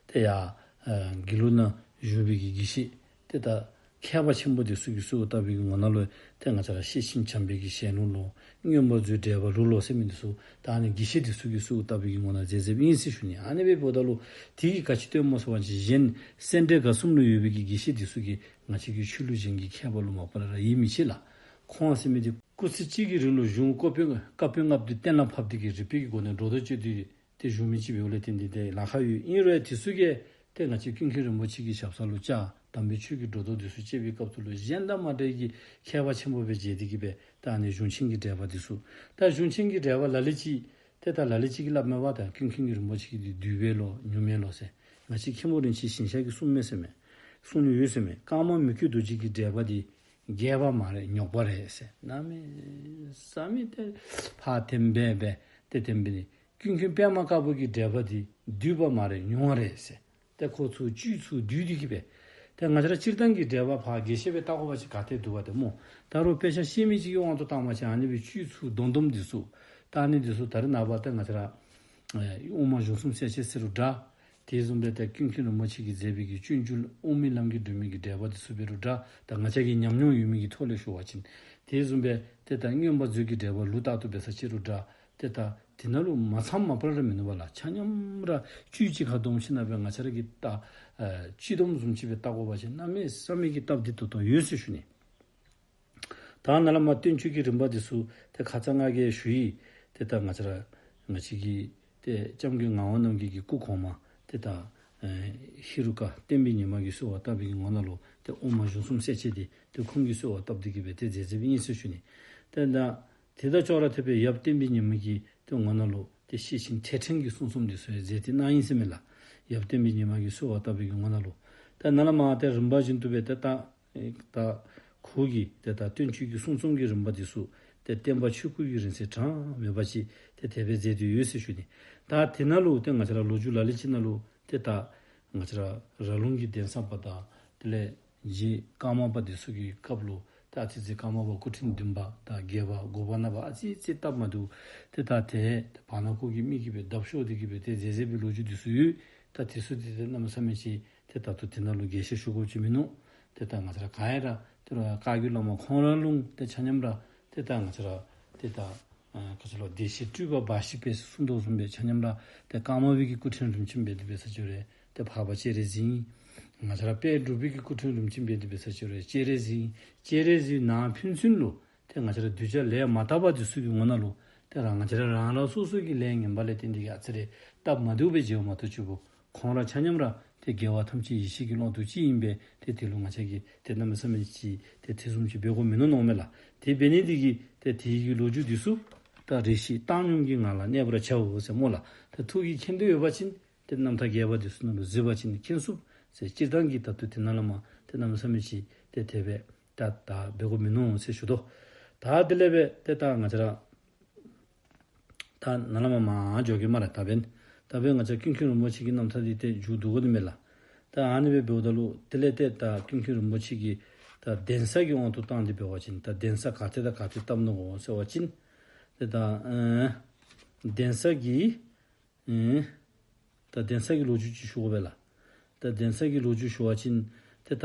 ཏེ་ཡར་ཨེ་དགེ་ལུགས་ནང་བཞུགས་པའི་གི་དགེ་བཤེས་ཏེ་ད་མཁས་པ་ཆེན་པོ་འདི་ཚུ་གིས་གསོལ་བ་བཏབ་པའི་གི་ངོ་ནང་ལུ་ཏེ་ང་བཅས་ར་ཤེར་ཕྱིན་བྱམས་པའི་གི་ཞལ་ལུང་ལོ་མངོན་པ་མཛོད་འགྲེལ་པ་ལུགས་ལོ་ཟེར་མི་འདི་ཚུ་ད་ཨ་ནི་དགེ་བཤེས་འདི་ཚུ་གིས་གསོལ་བ་བཏབ་པའི་གི་ངོ་ནང་མཛད་མཛདཔ་ཨིན་ཟེར་ཞུ་ནི། ཨ་ནི་སྦེ་འབདཝ་ད་ལུ་དེ་གིས་ག་ཅི་སྟོནམ་སྨོ་ཟེར་བ་ཅིན་གཞན་སེ་འབྲས་དགའ་གསུམ་ལུ་ཡོད་པའི་གི་དགེ་བཤེས་འདི་ཚུ་གིས་ང་བཅས་ཀྱི་ཆོས་ལུགས་གཞན་གྱི་མཁས་པ་ལུ་མ་པ་ལས་ར་ཡིད་མི་ཆེས་ལགས། ཁོང་ཟེར་མི་འདི་སྐུ་ཚེ་གཅིག་གི་རིང་ལུ་གཞུང་བཀའ་པོད་བཀའ་པོད་ལྔ་པོ་འདི་གཏན་ལ་ཕབ་སྟེ་གི་རིག་པའི་གི་སྒོ་ནས་སྒྲོ་འདོགས་གཅོད་དེ་ཏེ་བཞུགས་མི་ཅིག་འབདཝ་ལས་བརྟེན་ཏེ་ཏེ་ལཱ་ཁག་ཡོད། ཨིན་རུང་དེ་ཚུ་གིས་ ཏེ་ང་བཅས་ཀུན་མཁྱེན་རིན་པོ་ཆེ་གི་ཞབས་ས་ལུ་བཅར། དམ་པའི་ཆོས་ཀྱི་སྒྲོ་འདོགས་འདི་ཚུ་བཅད་པའི་སྐབས་སུ་ལུ་གཞན་དང་མ་འདྲ་བའི་གི་ཁྱད་པར་ཆེན་པོ་སྦེ་མཇལ་ཏེ་གི་སྦེ། ད་ཨ་ནི་གཞུང་ཆེན་གྱི་འགྲེལ་པ་འདི་ཚུ། ད་གཞུང་ཆེན་གྱི་འགྲེལ་པ་ལ་ལུ་ཅིག་ཏེ་ད་ལ་ལུ་ཅིག་གིས་སླབ་མས་པ། ད་ཀུན་མཁྱེན་རིན་པོ་ཆེ་གི་འདི་བསྡུས་པས་ལོ་ཉུང་མས་ལོ་ཟེར། ང་བཅས་མཁན་པོ་རིན་ཆེན་ཞིང་གཤེགས་ཀྱིས་གསུངས་མས་ཟེར་མས། གསུངས་ནི་ཡོད་ཟེར་མས། ཀརྨ་མི་བསྐྱོད་རྡོ་རྗེ་གི་འགྲེལ་པ་འདི་རྒྱས་པ་མ་རེད། རྙོག་པ་རེད་ཟེར། གནམ་མེད་ས་མེད་ཏེ་ཕར་འཐེན་སྦེ་སྦེ་ཏེ་འཐེན་སྦེ་ནི། ཀུན་མཁྱེན་པདྨ་དཀར་པོ་གི་འགྲེལ་པ་འདི་བསྡུས་པ་མ་རེད། ཉུང་བ་རེད་ཟེར། ཏེ་ཁོ་ཚུ་བཅུད་ཚུ་བསྡུས་ཏེ་གི་སྦེ། ཏེ་ང་བཅས་ར་སྤྱིར་བཏང་གི་འགྲེལ་པ་ཕར་རྒྱས་བཤད་སྦེ་བལྟ་དགོ་པ་ཅིན་ག་ཏེ་འདུག་པ་ཏེ་སྨོ། ད་རུང་དཔེ་ཆ་ཤེས་མི་ཅིག་གི་དབང་དུ་བཏང་པ་ཅིན་ཨ་ནི་སྦེ་བཅུད་ཚུ་བསྡོམས་བསྡོམས་འདི་ཚུ། ད་ཨ་ནི་འདི་ཚུ་ད་རེས་ནངས་པ་ད་ང་བཅས་ར་ཨེ་དབུ་མ་གཞུང་གསུམ་གསལ་བྱེད་ཟེར་རུང་འདྲ། དེ་བཟུམ་སྦེ་ཏེ་ཀུན་མཁྱེན་རིན་པོ་ཆེ་གིས་མཛད་པའི་གི་སྤྱོད་འཇུག་དབུ་མའི་ལམ་གྱི་སྒྲོན་མེ་གི་འགྲེལ་པ་འདི་ཚུ་འབད་རུང་འདྲ། ད་ང་བཅས་ཀྱི་ཉམས་མྱོང་ཡོད་མི་གི་ཐོག་ལས་ཞུ་བ་ཅིན། དེ་བཟུམ་སྦེ་ཏེ་ད་མངོན་པ་མཛོད་ཀྱི་འགྲེལ་པ་ལུ་ལྟར་དུ་འབད་ས་ཅིག་རུང་འདྲ། ཏེ་ད་དེ་ནང་ལུ་མ་ཚངམ་མ་པ་ར་མིན་ནུག་པ་ལགས། ཆ་མཉམ་ར་བཅུད་གཅིག་ཁར་བསྡོམས་ཞིནམ་ལས་ང་བཅས་ར་གིས་ད་ཨ་སྤྱི་སྡོམ་བཟུམ་ཅིག་སྦེ་བལྟ་དགོ་པ་ཅིན་གནམ་མེད་ས་མེད་ཀྱི་སྟབས་བདེ་ཏོག་ཏོ་ཡོད་ཟེར་ཞུ་ནི། ད་ནཱ་ལས་མར་བསྟན་བཅོས་ཀྱི་རིམ་པ་འདི་ཚུ་ཏེ་ཁ་ཙ་ང་གིས་ཞུ་ཡི། ཏེ་ད་ང་བཅས་ར་ང་བཅས་ཀྱི་ཏེ་སྐྱབས་མགོན་ངག་དབང་རྣམ་རྒྱལ་གྱི་སྐུ་གོང་མ་ཏེ་ད་ཨེ་ཧེ་རུ་ཀ་བསྟན་པའི་ཉི་མ་གིས་གསོལ་བ་བཏབ་པའི་གི་ངོ་ནང་ལུ་ཏེ་དབུ་མ་གཞུང་གསུམ་གསལ་བྱེད་འདི་ཏེ་ཁོང་གིས་གསོལ་བ་བཏབ་སྟེ་གི་སྦེ་ཏེ་མཛད་མཛདཔ་ཨིན་ཟེར་ཞུ་ནི། ཏེ་ད་དེ་དང་ཅོག་ར་འཐདཔ་སྦེ་ཡབ་བསྟན་པའི་ཉི་མ་གི་ཏེ་ངོ་ནང་ལུ་ཏེ་ཤེར་ཕྱིན་ཐེག་ཕྲེང་གི་གསུང་རྩོམ་འདི་ཚུ་ཡང་མཛད་དེ་གནང་ཡི་ཟེར་མས་ལགས། ཡབ་བསྟན་པའི་ཉི་མ་གིས་གསོལ་བ་བཏབ་པའི་གི་ངོ་ནང་ལུ། ཏེ་ནཱ་ལས་མར་ཏེ་རིམ་པ་བཞིན་དུ་སྦེ་ཏེ་ད་ཨེ་ད་ཁོ་གི་ཏེ་ད་བསྟན་བཅོས་ཀྱི་གསུང་རྩོམ་གྱི་རིམ་པ་འདི་ཚུ་ཏེ་བསྟན་པ་ཆོས་སྐུ་གི་རིང་བསྲེལ་གྲངས་མེད་པ་ཅིག་ཏེ་དེ་སྦེ་མཛད་དེ་ཡོད་ཟེར་ཞུ་ནི། ད་དེ་ནང་ལུ་ཏེ་ང་བཅས་ར་ལོ་རྒྱུས་ལ་ལུ་ཅིག་ནང་ལུ་ཏེ་ད་ང་བཅས་ར་ར་ལུང་གི་གདན་ས་པ་དང་དེ་ལས་རྗེ་ཀརྨ་པ་འདི་ཚུ་གི་སྐབས་ལུ་ད་ཨ་ཙི་ཙི་ཀརྨ་པ་སྐུ་ཕྲེང་བདུན་པ་དང་བརྒྱད་པ་དགུ་པ་ནང་པ་ཨ་ཙི་ཙི་སྟབས་མ་བདེཝ་ཏེ་ད་ཏེ་བར་ན་ཁོ་གི་མི་གིས་སྦེ་བརྡབ་ཤོར་ཏེ་གི་སྦེ་ཏེ་མཛད་མཛད་པའི་ལོ་རྒྱུས་འདི་ཚུ་ཡོད། ད་དེ་ཚུ་འདི་ཏེ་གནམ་མེད་ས་མེད་ཅིག་ཏེ་ད་ལྟོ་དེ་ནང་ལུ་རྒྱས་བཤད་ཞུ་དགོཔ་ཅིག་མིན་ནུག། ཏེ་ད་ང་བཅས་ར་ག་ཡ་ར་ཏེ་ར་བཀའ་བརྒྱུད་བླ་མ་ཁོང་ར་ལུ་ཏེ་ཆ་མཉམ་ར་ཏེ་ད་ང་བཅས་ར་ཏེ་ད་ཨ་ག་ཅི་ལོ་བདེ་གཤེགས་སྤྲུལ་པ་འབའ་ཞིག་པས་གསུངས་དོ་བཟུམ་སྦེ་ཆ་མཉམ་ར་ཏེ་ཀརྨ་པའི་གི་སྐུ་ཕྲེང་རིམ་བྱོན་འབད་དེ་འབད་ས་ཅིག་རུང་ཏེ་འཕགས་པ་སྤྱན་རས་གཟིགས། ང་བཅས་ར་དཔལ་འབྲུག་པའི་གི་སྐུ་ཕྲེང་རིམ་བྱོན་འབད་དེ་འབད་ས་ཅིག་རུང་སྤྱན་རས་གཟིགས། སྤྱན་རས་གཟིགས་ནང་ཕན་ཚུན་ལུ་ཏེ་ང་བཅས་ར་གདུལ་བྱ་ལས་མ་དག་པ་འདི་ཚུ་གི་ངོ་ནང་ལུ་ཏེ་རང་ང་བཅས་ར་རང་རང་སོ་སོ་གི་ལས་ངན་པ་ལས་བརྟེན་ཏེ་གི་ཨ་ཙི་རེ་སྟབས་མ་བདེཝ་སྦེ་མཇལཝ་མ་གཏོགས་ཅིག་པོ་ཁོང་ར་ཆ་མཉམ་ར་ཏེ་རྒྱལ་བ་ཐམས་ཅད་ཡེ་ཤེས་ཀྱི་ཀློང་དུ་གཅིག་ཨིན་པས། ཏེ་དེ་ལུ་ང་བཅས་ཀྱིས་ཏེ་གནམ་མེད་ས་མེད་ཅིག་ཏེ་ཐེ་ཚོམ་ཅིག་འབད་དགོཔ་མིན་ནུག་མནོཝ་མས་ལགས། དེ་འབད་ནི་འདི་གིས་ཏེ་དེ་གི་ལོ་རྒྱུས་འདི་ཚུ་ད་རེ་ཞིག་བཏང་སྙོམས་ཀྱི་ངང་ལ་གནས་པར་བྱའོ་ཟེར་སྨོ་ལགས། ཏེ་ཐུགས་ཀྱིས་མཁྱེན་འདོད་ཡོད་པ་ཅིན་ཏེ་རྣམ་ཐར་རྒྱས་པ་འདི་ཚུ་ནང་ལུ་གཟིགས་པ་ཅིན་མཁྱེན་ཚུགས་ཟེར། སྤྱིར་བཏང་གི་ད་ལྟོ་དེ་ནང་ལས་མར་ཏེ་གནམ་མེད་ས་མེད་ཅིག་ཏེ་དེ་སྦེ་ད་ད་འབད་དགོཔ་མིན་ནུག་ཟེར་ཞུ་དོ། ད་དེ་ལས་སྦེ་ཏེ་ད་ང་བཅས་ར་ད་ནཱ་ལས་མར་མར་འགྱོ་གེ་སྨ་རེ། ད་འབདན་ད་འབདན་ང་བཅས་ཀུན་མཁྱེན་རིན་པོ་ཆེ་གི་རྣམ་ཐར་འདི་ཏེ་མཇུག་བསྡུ་དགོ་ནི་མས་ལགས། ད་ཨ་ནི་སྦེ་འབདཝ་ད་ལུ་དེ་ལས་ཏེ་ད་ཀུན་མཁྱེན་རིན་པོ་ཆེ་གི་ད་གདན་ས་གི་དབང་དུ་བཏང་སྟེ་འབད་བ་ཅིན་ད་གདན་ས་ག་ཏེ་དང་ག་ཏེ་བཏབ་ནུག་གོ་ཟེར་བ་ཅིན་ཏེ་ད་ཨེ་གདན་ས་གི་ཨེ་ད་གདན་ས་གི་ལོ་རྒྱུས་ཅིག་ཞུ་དགོ་པས་ལགས། ད་གདན་ས་གི་ལོ་རྒྱུས་ཞུ་བ་ཅིན་ཏེ་ད་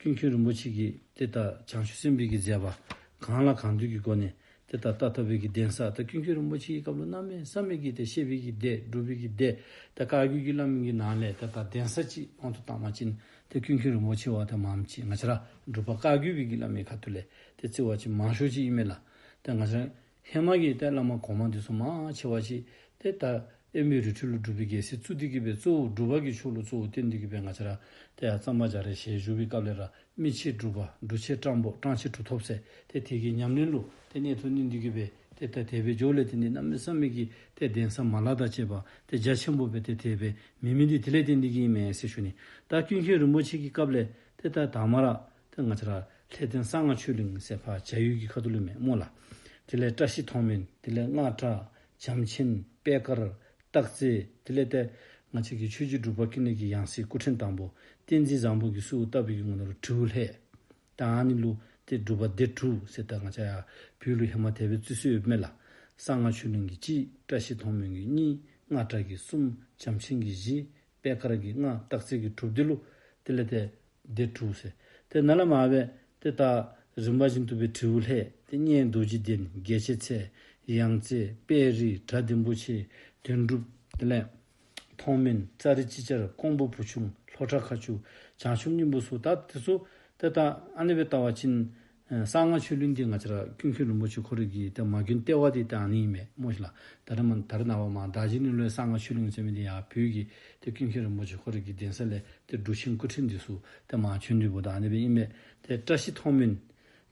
ཀུན་མཁྱེན་རིན་པོ་ཆེ་གིས་ཏེ་ད་བྱང་ཆུབ་སེམས་དཔའི་གི་མཛད་པ་གང་ལ་གང་འདུལ་གྱི་སྒོ་ནས་ཏེ་ད་ད་ལྟ་བའི་གི་གདན་ས་ད་ཀུན་མཁྱེན་རིན་པོ་ཆེ་གི་སྐབས་ལུ་གནམ་མེད་ས་མེད་ཀྱི་ཏེ་བཤད་པའི་གི་སྡེ་སྒྲུབ་པའི་གི་སྡེ་ད་བཀའ་བརྒྱུད་ཀྱི་བླ་མའི་གི་ནང་ལས་ད་ད་གདན་ས་ཅིག་དབང་དུ་བཏང་བ་ཅིན་ཏེ་ཀུན་མཁྱེན་རིན་པོ་ཆེ་བ་ད་མངམ་ཅིག་ང་བཅས་ར་སྒྲུབ་པ་བཀའ་བརྒྱུད་པའི་གི་བླ་མའི་ཁ་ཐུག་ལས་ཏེ་བརྩི་བ་ཅིན་མང་ཤོས་ཅིག་ཨིན་མས་ལགས། ཏེ་ང་བཅས་ར་ཧེ་མ་གི་ཏེ་བླ་མ་གོང་མ་འདི་ཚུ་མང་ཆེ་བ་ཅིག་ཏེ་ད་དབེན་པའི་རི་ཁྲོད་ལུ་སྒྲུབ་པའི་རྒྱལ་སྲིད་བཙུགས་ཏེ་གི་སྦེ་གཙོ་བོ་སྒྲུབ་པ་གི་ཕྱོགས་ལུ་གཙོ་བོ་བསྟེན་ཏེ་གི་སྦེ་ང་བཅས་ར་ཏེ་ཡར་གཙང་པ་རྒྱ་རས་ཞལ་བཞུགས་པའི་སྐབས་ལས་ར་མི་ཕྱེད་སྒྲུབ་པ་འབྲུག་ཕྱེད་སྤྲང་པོ་སྤྲང་ཕྱེད་གྲུབ་ཐོབ་ཟེར་ཏེ་དེ་གི་ཉམས་ལེན་ལུ་ཏེ་གནད་དུ་བསྣུན་ཏེ་གི་སྦེ་ཏེ་ད་དེ་སྦེ་འགྱོཝ་ལས་བརྟེན་ཏེ་གནམ་མེད་ས་མེད་ཀྱི་ཏེ་གདན་ས་མ་ལག་དང་བཅས་པ་ཏེ་རྒྱ་ཆེན་པོ་སྦེ་ཏེ་དེ་སྦེ་མེད་མི་འདི་དེ་ལས་བརྟེན་ཏེ་གི་ཨིན་མས་ཟེར་ཞུ་ནི། ད་ཀུན་མཁྱེན་རིན་པོ་ཆེ་གི་སྐབས་ལས་ཏེ་ད་དང་པ་ར་ཏེ་ང་བཅས་ར་ལྷ་ལྡན་གསང་སྔགས་ཆོས་གླིང་ཟེར་ཕར་བྱ་ཡུལ་གྱི་ཁ་ཐུག་ལུ་མས་སྨོ་ལགས། དེ་ལས་བཀྲ་ཤིས་མཐོང་སྨོན། དེ་ལས་སྔགས་གྲྭ་བྱམས་ཆེན་པད་དཀར་སྟག་རྩེ། དེ་ལས་ཏེ་ང་བཅས་ཀྱི་ཆོས་རྗེ་འབྲུག་པ་ཀུན་ལེགས་ཀྱི་ཡང་སྲིད་སྐུ་ཕྲེང་དང་པོ་བསྟན་འཛིན་བཟང་པོ་གིས་གསོལཝ་བཏབ་པའི་གི་ངོ་ནང་ལུ་དྲེའུ་ལྷས། ད་ཨ་ནི་ལུ་ཏེ་སྒྲུབ་པ་སྡེ་དྲུག་ཟེར་ད་ང་བཅས་ཡར་བོད་ལུ་ཧེ་མ་དེ་སྦེ་བརྩི་སྲོལ་ཡོདཔ་མས་ལགས། གསང་སྔགས་ཆོས་གླིང་གི་གཅིག། བཀྲ་ཤིས་མཐོང་སྨོན་གྱི་གཉིས། སྔགས་གྲྭ་གི་གསུམ། བྱམས་ཆེན་གྱི་བཞི། པད་དཀར་གྱི་ལྔ། སྟག་རྩེ་གི་དྲུག། འདི་ལུ་དེ་ལས་ཏེ་སྡེ་དྲུག་ཟེར། ཏེ་ནཱ་ལས་མར་སྦེ་ཏེ་ད་རིམ་པ་བཞིན་དུ་སྦེ་དྲེའུ་ལྷས། ཏེ་གཉལ་རྡོ་རྗེ་གདན། རྒྱལ་བྱེད་ཚལ། ཡང་རྩེ། དཔལ་རི། གྲྭ་ལྡིང་པོ་ཆེ། དོན་གྲུབ། དེ་ལས་མཐོང་སྨོན། ཙཱ་རི་ཅིག་ཅར། ཀོང་པོ་བུ་ཆུང་། ལྷོ་བྲག་མཁར་ཆུ། བྱང་ཆུབ་སྙིང་པོ་སོགས། ད་དེ་ཚུ་ཏེ་ད་ཨ་ནི་སྦེ་བལྟ་བ་ཅིན་ ཨེ་གསང་སྔགས་ཆོས་གླིང་འདི་ང་བཅས་ར་ཀུན་མཁྱེན་རིན་པོ་ཆེ་ཁོ་རའི་གི་ཏེ་མ་དགོན་ལྟེ་བ་འདི་ད་ཨ་ནི་ཨིན་མས་སྨོ་ཤིག་ལགས། ད་རེས་མ་ད་རེས་ནངས་པ་མར་རྡོ་རྗེ་གླིང་ལུ་གསང་སྔགས་ཆོས་གླིང་ཟེར་མི་འདི་ཡར་བོད་ཀྱི་ཏེ་ཀུན་མཁྱེན་རིན་པོ་ཆེ་ཁོ་རའི་གི་གདན་ས་ལས་ཏེ་འབྲུག་ཆེན་སྐུ་ཕྲེང་འདི་ཚུ་ཏེ་མར་བྱོན་ཏེ་འབདཝ་ད་ཨ་ནི་སྦེ་ཨིན་མས། ཏེ་བཀྲ་ཤིས་མཐོང་སྨོན་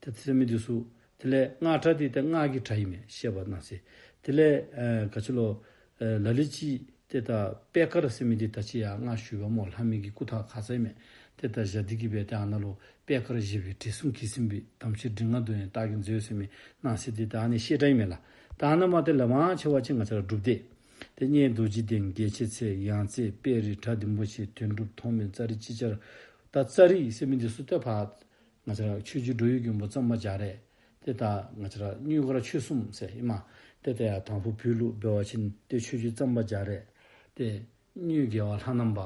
ཏེ་ཟེར་མི་འདི་ཚུ་དེ་ལས་སྔགས་གྲྭ་འདི་ཏེ་སྔགས་ཀྱི་གྲྭ་ཨིན་མས། བཤད་པ་ནང་གསེས། དེ་ལས་ཨེ་ག་ཅི་ལོ། ཨེ་ལ་ལུ་ཅིག་ཏེ་ད་པད་དཀར་ཟེར་མི་འདི་ད་ཅི་ཡར་སྔགས་ཞུ་བ་སྨོ། ལྷ་མོའི་གི་སྐུ་ཐང་ཁ་ཙ་ཨིན་མས། ཏེ་ད་བཞག་སྟེ་གི་སྦེ་ཏེ་ཨ་ནཱ་ལུ་པད་དཀར་བཞད་པའི་དྲི་བསུང་གིས་ཟིན་པའི། དམ་ཆོས་མགྲིན་ལྔ་འདོན་ཡང་རྟགས་ཀྱིས་མཛོད་ཟེར་མི་ནང་གསེས་འདི་ད་ཨ་ནི་བཤད་གྲྭ་ཨིན་མས་ལགས། ད་ཨ་ནཱ་མར་ཏེ་ལས་མང་ཆེ་བ་ཅིག་ང་བཅས་ར་སྒྲུབ་སྡེ། ཏེ་གཉལ་རྡོ་རྗེ་གདན། དགེ་ཆེ་ཚལ། ཡང་རྩེ། དཔལ་རི། གྲྭ་བདུན་པོ་ཆེ། དོན་གྲུབ། མཐོང་སྨོན། ཙ་རི། ཅིག་ཅར། ད་ཙ་རི་ཟེར་མི་འདི་ཚུ་ཏེ་ཕར་ང་བཅས་ར་ཆོས་རྗེ་འགྲོ་བའི་མགོན་པོ་གཙང་པ་རྒྱ་རས། ཏེ་ད་ང་བཅས་ར་གཉོས་མགར་ཆོས་གསུམ་ཟེར་ཨིན་མས། ཏེ་ད་ཡར་དང་ཕུ་བོད་ལུ་འབད་བ་ཅིན་ཏེ་ཆོས་རྗེ་གཙང་པ་རྒྱ་རས། ཏེ་གཉོས་རྒྱལ་བ་ལྷ་ནང་པ།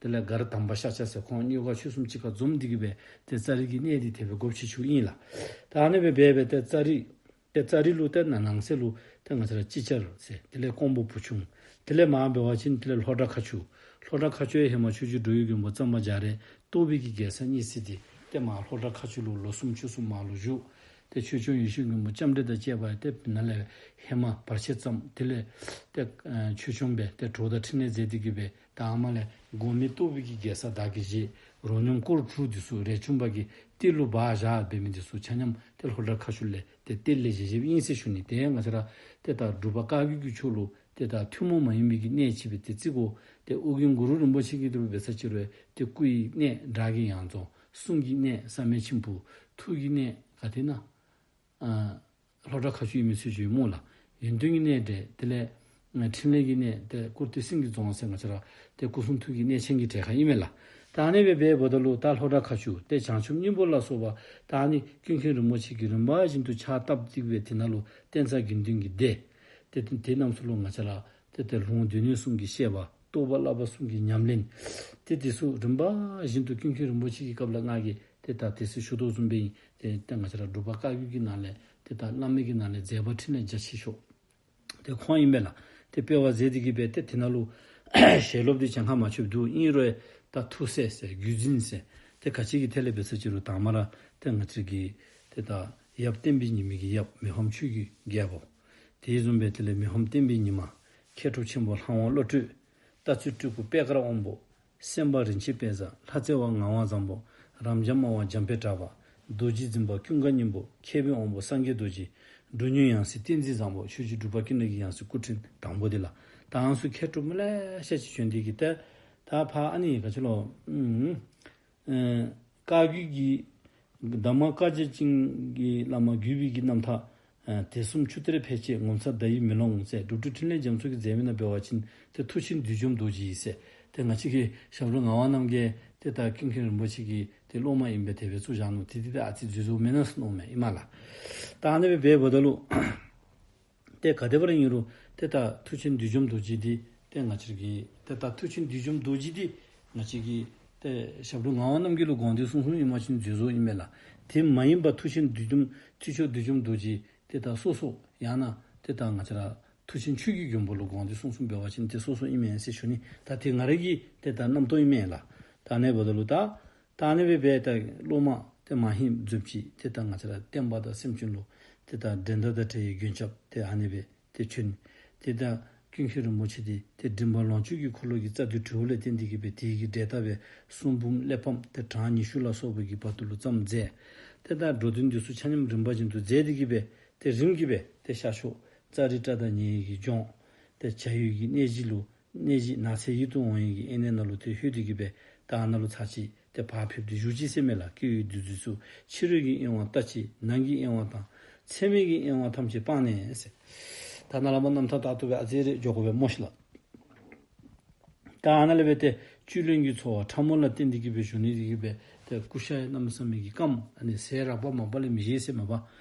དེ་ལས་མགར་དམ་པ་ཤཱཀྱ་ཟེར་ཁོང་གཉོས་མགར་ཆོས་གསུམ་གཅིག་ཁར་འཛོམས་ཏེ་གི་སྦེ་ཏེ་ཙ་རི་གི་གནས་འདི་དེ་སྦེ་དགོཔ་ཅིག་བྱུང་ཨིན་ལགས། ད་ཨ་ནི་སྦེ་འབད་སྦེ་ཏེ་ཙ་རི་ཏེ་ཙ་རི་ལུ་ཏེ་ནང་ནང་གསེས་ལུ་ཏེ་ང་བཅས་ར་ཅིག་ཅར་ཟེར། དེ་ལས་ཀོང་པོ་བུ་ཆུང་། དེ་ལས་མར་འབད་བ་ཅིན་དེ་ལས་ལྷོ་བྲག་མཁར་ཆུ། ལྷོ་བྲག་མཁར་ཆུ་ཡང་ཧེ་མ་ཆོས་རྗེ་འགྲོ་བའི་མགོན་པོ་གཙང་པ་རྒྱ་རས་གཏོར་བའི་གི་རྒྱལ་ས་གཉིས་སྲིད་དེ་ཏེ་མར་ལྷོ་བྲག་མཁར་ཆུ་ལུ་ལོ་གསུམ་ཕྱོགས་གསུམ་མར་ལུ་བཞུགས། ཏེ་ཆོས་སྐྱོང་ཡེ་ཤེས་མགོན་པོ་ལྕམ་དྲལ་དང་བཅས་པ་ཏེ་ནཱ་ལས་ཧེ་མ་བར་ཆད་བརྩམས། དེ་ལས་ཏེ་ཨ་ཆོས་སྐྱོང་སྦེ་ཏེ་གྲོགས་དང་ཕྲིན་ལས་མཛད་དེ་གི་སྦེ་ད་ཨ་མ་ལས་གོང་མའི་གཏོར་བའི་གི་རྒྱལ་ས་བདག་གིས་བཞེས། རོ་སྙོམས་སྐོར་དྲུག་འདི་ཚུ་རས་ཆུང་པ་གིས་གཏེར་ལུ་སྦ་བཞག་འབད་མི་འདི་ཚུ་ཆ་མཉམ་ཏེ་ལྷོ་བྲག་མཁར་ཆུ་ལས་ཏེ་གཏེར་ལས་བཞེས་བཞེསཔ་ཨིན་ཟེར་ཞུ་ནི། ཏེ་ང་བཅས་ར་ཏེ་ད་འབྲུག་པ་བཀའ་བརྒྱུད་ཀྱི་ཆོས་ལུ་ཏེ་ད་ཐུན་མོང་མ་ཡིན་པའི་གི་གནད་ཅིག་སྦེ་ཏེ་བརྩི་དགོ། ཏེ་ཨོ་རྒྱན་གུ་རུ་རིན་པོ་ཆེ་གི་ཏེ་འབད་ས་ཅིག་རུང་ཏེ་སྐུ་ཡི་གནས་བྲག་གི་ཡང་རྫོང་། གསུང་གི་གནས་བསམ་ཡས་མཆིམས་ཕུ། ཐུགས་ཀྱི་གནས་ག་ཏེ་ན་ཨ་ལྷོ་བྲག་མཁར་ཆུ་ཨིན་མི་ཚུལ་ཅིག་སྨོ་ལགས། ཡོན་ཏན་གྱི་གནས་འབྲས། དེ་ལས་ཨ་ཕྲིན་ལས་ཀྱི་གནས་ཏེ་སྐུར་སྟོད་སེང་གེ་རྫོང་ཟེར་ང་བཅས་ར་ཏེ་སྐུ་གསུང་ཐུགས་ཀྱི་གནས་ཆེན་གྱི་གྲས་ཁར་ཨིན་མས་ལགས། ད་ཨ་ནི་སྦེ་འབདཝ་ད་ལུ་ད་ལྷོ་བྲག་མཁར་ཆུ་ཏེ་བྱང་ཆུབ་སྙིང་པོ་ལ་སོགས་པ་ད་ཨ་ནི་ཀུན་མཁྱེན་རིན་པོ་ཆེ་གིས་རིམ་པ་བཞིན་དུ་ཕྱག་བཏབ་སྟེ་གི་སྦེ་དེ་ནང་ལུ་བསྟན་རྩ་དགེ་འདུན་གྱི་སྡེ། ཏེ་དེ་དེ་རྣམས་སུ་ལུ་ང་བཅས་ར་ཏེ་ཏེ་ལུང་སྡེ་སྣོད་གསུམ་གྱི་བཤད་པ། རྟོགས་པ་བསླབ་པ་གསུམ་གྱི་ཉམས་ལེན། ཏེ་དེ་ཚུ་རིམ་པ་བཞིན་དུ་ཀུན་མཁྱེན་རིན་པོ་ཆེ་གི་སྐབས་ལུ་ང་གིས་ཏེ་ད་དེ་ཚུ་ཞུ་དོ་བཟུམ་སྦེ་ཨིན། ཏེ་ཏེ་ང་བཅས་ར་འབྲུག་པ་བཀའ་བརྒྱུད་ཀྱི་ནང་ལས་ཏེ་ད་བླ་མའི་གི་ནང་ལས་མཛད་པ་འཕྲིན་ལས་རྒྱ་ཆེ་ཤོས་ཏེ་ཁོང་ཨིན་པས་ལགས། ཏེ་སྤེལ་བ་མཛད་དེ་གི་སྦེ་ཏེ་དེ་ནང་ལུ་ཞལ་སློབ་འདི་གྱངས་ཁ་མ་ཆོདཔ་འདུག། ཨིན་རུང་ད་ཐུགས་སྲས་ཟེར་བརྒྱུད་འཛིན་ཟེར་ཏེ་ག་ཅི་གི་ཐད་ལས་འབད་ས་ཅིག་རུང་དང་མ་ར་ཏེ་ང་བཅས་ཀྱི་ཏེ་ད་ཡབ་བསྟན་པའི་ཉི་མའི་གི་ཡབ་མི་ཕམ་ཆོས་ཀྱི་རྒྱལ་པོ། དེ་བཟུམ་སྦེ་དེ་ལས་མི་ཕམ་བསྟན་པའི་ཉི་མ། མཁས་གྲུབ་ཆེན་པོ་ལྷ་དབང་བློ་གྲོས། རྟ་ཚུལ་སྤྲུལ་སྐུ་པད་དཀར་དབང་པོ། སེམས་དཔའ་རིན་ཆེན་དཔལ་བཟང་། ལྷ་རྩེ་བ་ངག་དབང་བཟང་པོ། རབ་འབྱམས་སྨྲ་བ་འཇམ་དཔལ་གྲགས་པ། རྡོ་རྗེ་འཛིན་པ་ཀུན་དགའ་སྙིང་པོ། མཁས་པའི་དབང་པོ་སངས་རྒྱས་རྡོ་རྗེ། འབྲུག་སྨྱོན་ཡང་སྲིད་བསྟན་འཛིན་བཟང་པོ། ཆོས་རྗེ་འབྲུག་པ་ཀུན་ལེགས་ཀྱི་ཡང་སྲིད་སྐུ་ཕྲེང་དང་པོ་འདི་ལགས། ད་ཨ་ནི་ཚུ་མཁས་གྲུབ་མི་ལེ་ཤ་ཅིག་བྱོན་ཏེ་གི་ཏེ་ད་ཕར་ཨ་ནི་ག་ཅི་ལོ། ཨུམ། ཨེ་བཀའ་བརྒྱུད་ཀྱི་གདམས་ངག་བཀའ་རྒྱ་ཅན་གྱི་བླ་མ་བརྒྱུད་པའི་གི་རྣམ་ཐར་ཨེ་དད་གསུམ་ཆུ་གཏེར་ཕལ་ཆེར་ངོ་མཚར་ཟླ་ཡིས་མི་ལོང་ཟེར། འབྲུག་སྒྲུབ་འཕྲིན་ལས་རྒྱ་མཚོ་གིས་མཛད་མི་ནང་འབད་བ་ཅིན་ཏེ་མཐུ་ཆེན་བདུད་འཇོམས་རྡོ་རྗེ་ཡི་ཟེར། ཏེ་ང་བཅས་ཀྱི་ཞབས་དྲུང་ངག་དབང་རྣམ་རྒྱལ་ཏེ་ད་ཀུན་མཁྱེན་རིན་པོ་ཆེ་གི་ཏེ་སློབ་མ་ཨིན་པས། དེ་སྦེ་བཙུགས་བཞག་ནུག། དེ་དེ་ད་ཨ་ཙི་འཛོལ་འཛོལཝ་མེན་ན་ཟེར་མནོཝ་མས་ཨིན་མས་ལགས། ད་ཨ་ནི་སྦེ་འབདཝ་ད་ལུ་ཏེ་ག་དེ་སྦེ་ར་ཨིན་རུང་ཏེ་ད་མཐུ་ཆེན་བདུད་འཇོམས་རྡོ་རྗེ་འདི་ཏེ་ང་བཅས་ཀྱི་ཏེ་ད་མཐུ་ཆེན་བདུད་འཇོམས་རྡོ་རྗེ་འདི་ང་བཅས་ཀྱི་ཏེ་ཞབས་དྲུང་ངག་དབང་རྣམ་རྒྱལ་ལུ་དགོངས་ཏེ་གསུངས་གསུངསམ་ཨིན་པ་ཅིན་འཛོལ་འཛོལཝ་ཨིན་མས་ལགས། དེ་མ་ཡིན་པར་མཐུ་ཆེན་བདུད་འཇོམས་མཐུ་ཆེན་བདུད་འཇོམས་རྡོ་རྗེ་ཏེ་ད་སོ་སོ་ཡང་ན་ཏེ་ད་ང་བཅས་ར་མཐུ་ཆེན་ཆོས་ཀྱི་མགོན་པོ་ལུ་དགོངས་ཏེ་གསུངས་གསུངསམ་འབད་བ་ཅིན་ཏེ་སོ་སོ་ཨིན་མས་ཟེར་ཞུ་ནི། ད་དེ་ང་རའི་གི་ཏེ་ད་རྣམ་རྟོག་ཨིན་མས་ལགས། ད་ཨ་ནི་འབདཝ་ད་ལུ་ད་ད་ཨ་ནི་སྦེ་འབད་ད་སློབ་མ་ཏེ་མ་ཧིང་འཛོམས་ཅིག་ཏེ་ད་ང་བཅས་ར་བསྟན་པ་དང་སེམས་ཅན་ལུ་ཏེ་ད་འགྲན་ཟླ་དང་བྲལ་བའི་མགོན་སྐྱབས་ཏེ་ཨ་ནི་སྦེ་ཏེ་བྱོན། ཏེ་ད་ཀུན་མཁྱེན་རིན་པོ་ཆེ་འདི་ཏེ་མགྲིན་པ་ལོངས་སྤྱོད་ཀྱི་འཁོར་ལོ་གི་རྩ་མདུད་གྲོལ་བ་ལས་བརྟེན་ཏེ་གི་སྦེ་དེ་གི་འབྲས་རྟགས་སྦེ་གསུང་འབུམ་གླེགས་བམ་ཏེ་གྲངས་ཉི་ཤུ་ལ་སོགས་པའི་གི་བར་དུ་ལུ་བརྩམས་མཛད། ཏེ་ད་འགྲོ་དོན་འདི་ཚུ་ཆ་མཉམ་རིམ་པ་བཞིན་དུ་མཛད་དེ་གི་སྦེ་ཏེ་རིམ་གྱིས་སྦེ་ཏེ་ཤར་ཕྱོགས་ཙ་རི་ཏྲ་དང་ཉེ་བའི་གི་ལྗོངས་ཏེ་བྱ་ཡུལ་གྱི་གནས་གཞི་ལུ་གནས་གཞི་ནགས་ཚལ་ཡིད་དུ་འོང་བའི་གི་དབེན་གནས་ནང་ལུ་ཏེ་ལྷོད་དེ་གི་སྦེ་ད་ཨ་ནཱ་ལུ་ཚར་གཅིག་ཏེ་བག་ཕེབས་ཏེ་བཞུགས་ཅི་ཟེར་མས་ལགས། སྐྱེ་བོའི་འདུ་འཛི་ཚུ་ཕྱི་རོལ་གྱི་གཡེང་བ་ལྟ་ཅི། ནང་གི་གཡེང་བ་དང་ཚད་མེད་ཀྱི་གཡེང་བ་ཐམས་ཅད་སྤངས་ནས་ཟེར། ད་ནཱ་ལས་མར་རྣམ་ཐར་ད་ལྟོ་སྦེ་ཨ་ཙི་རེ་འགྱོ་དགོ་པས་སྨོ་ཤིག་ལགས། ད་ཨ་ནཱ་ལས་སྦེ་ཏེ་བཅུད་ལེན་གྱི་འཚོ་བ་ཕྲ་མོ་ལ་བརྟེན་ཏེ་གི་སྦེ་བཞུགས་ནི་དེ་གིས་སྦེ་ཏེ་སྐུ་ཤ་ཡང་གནམ་མེད་ས་མེད་ཀྱི་སྐམ། ཨ་ནི་ཟས་རགས་པ་མང་པ་ལས་མི་བཞེས་ཟེར་མས་པ།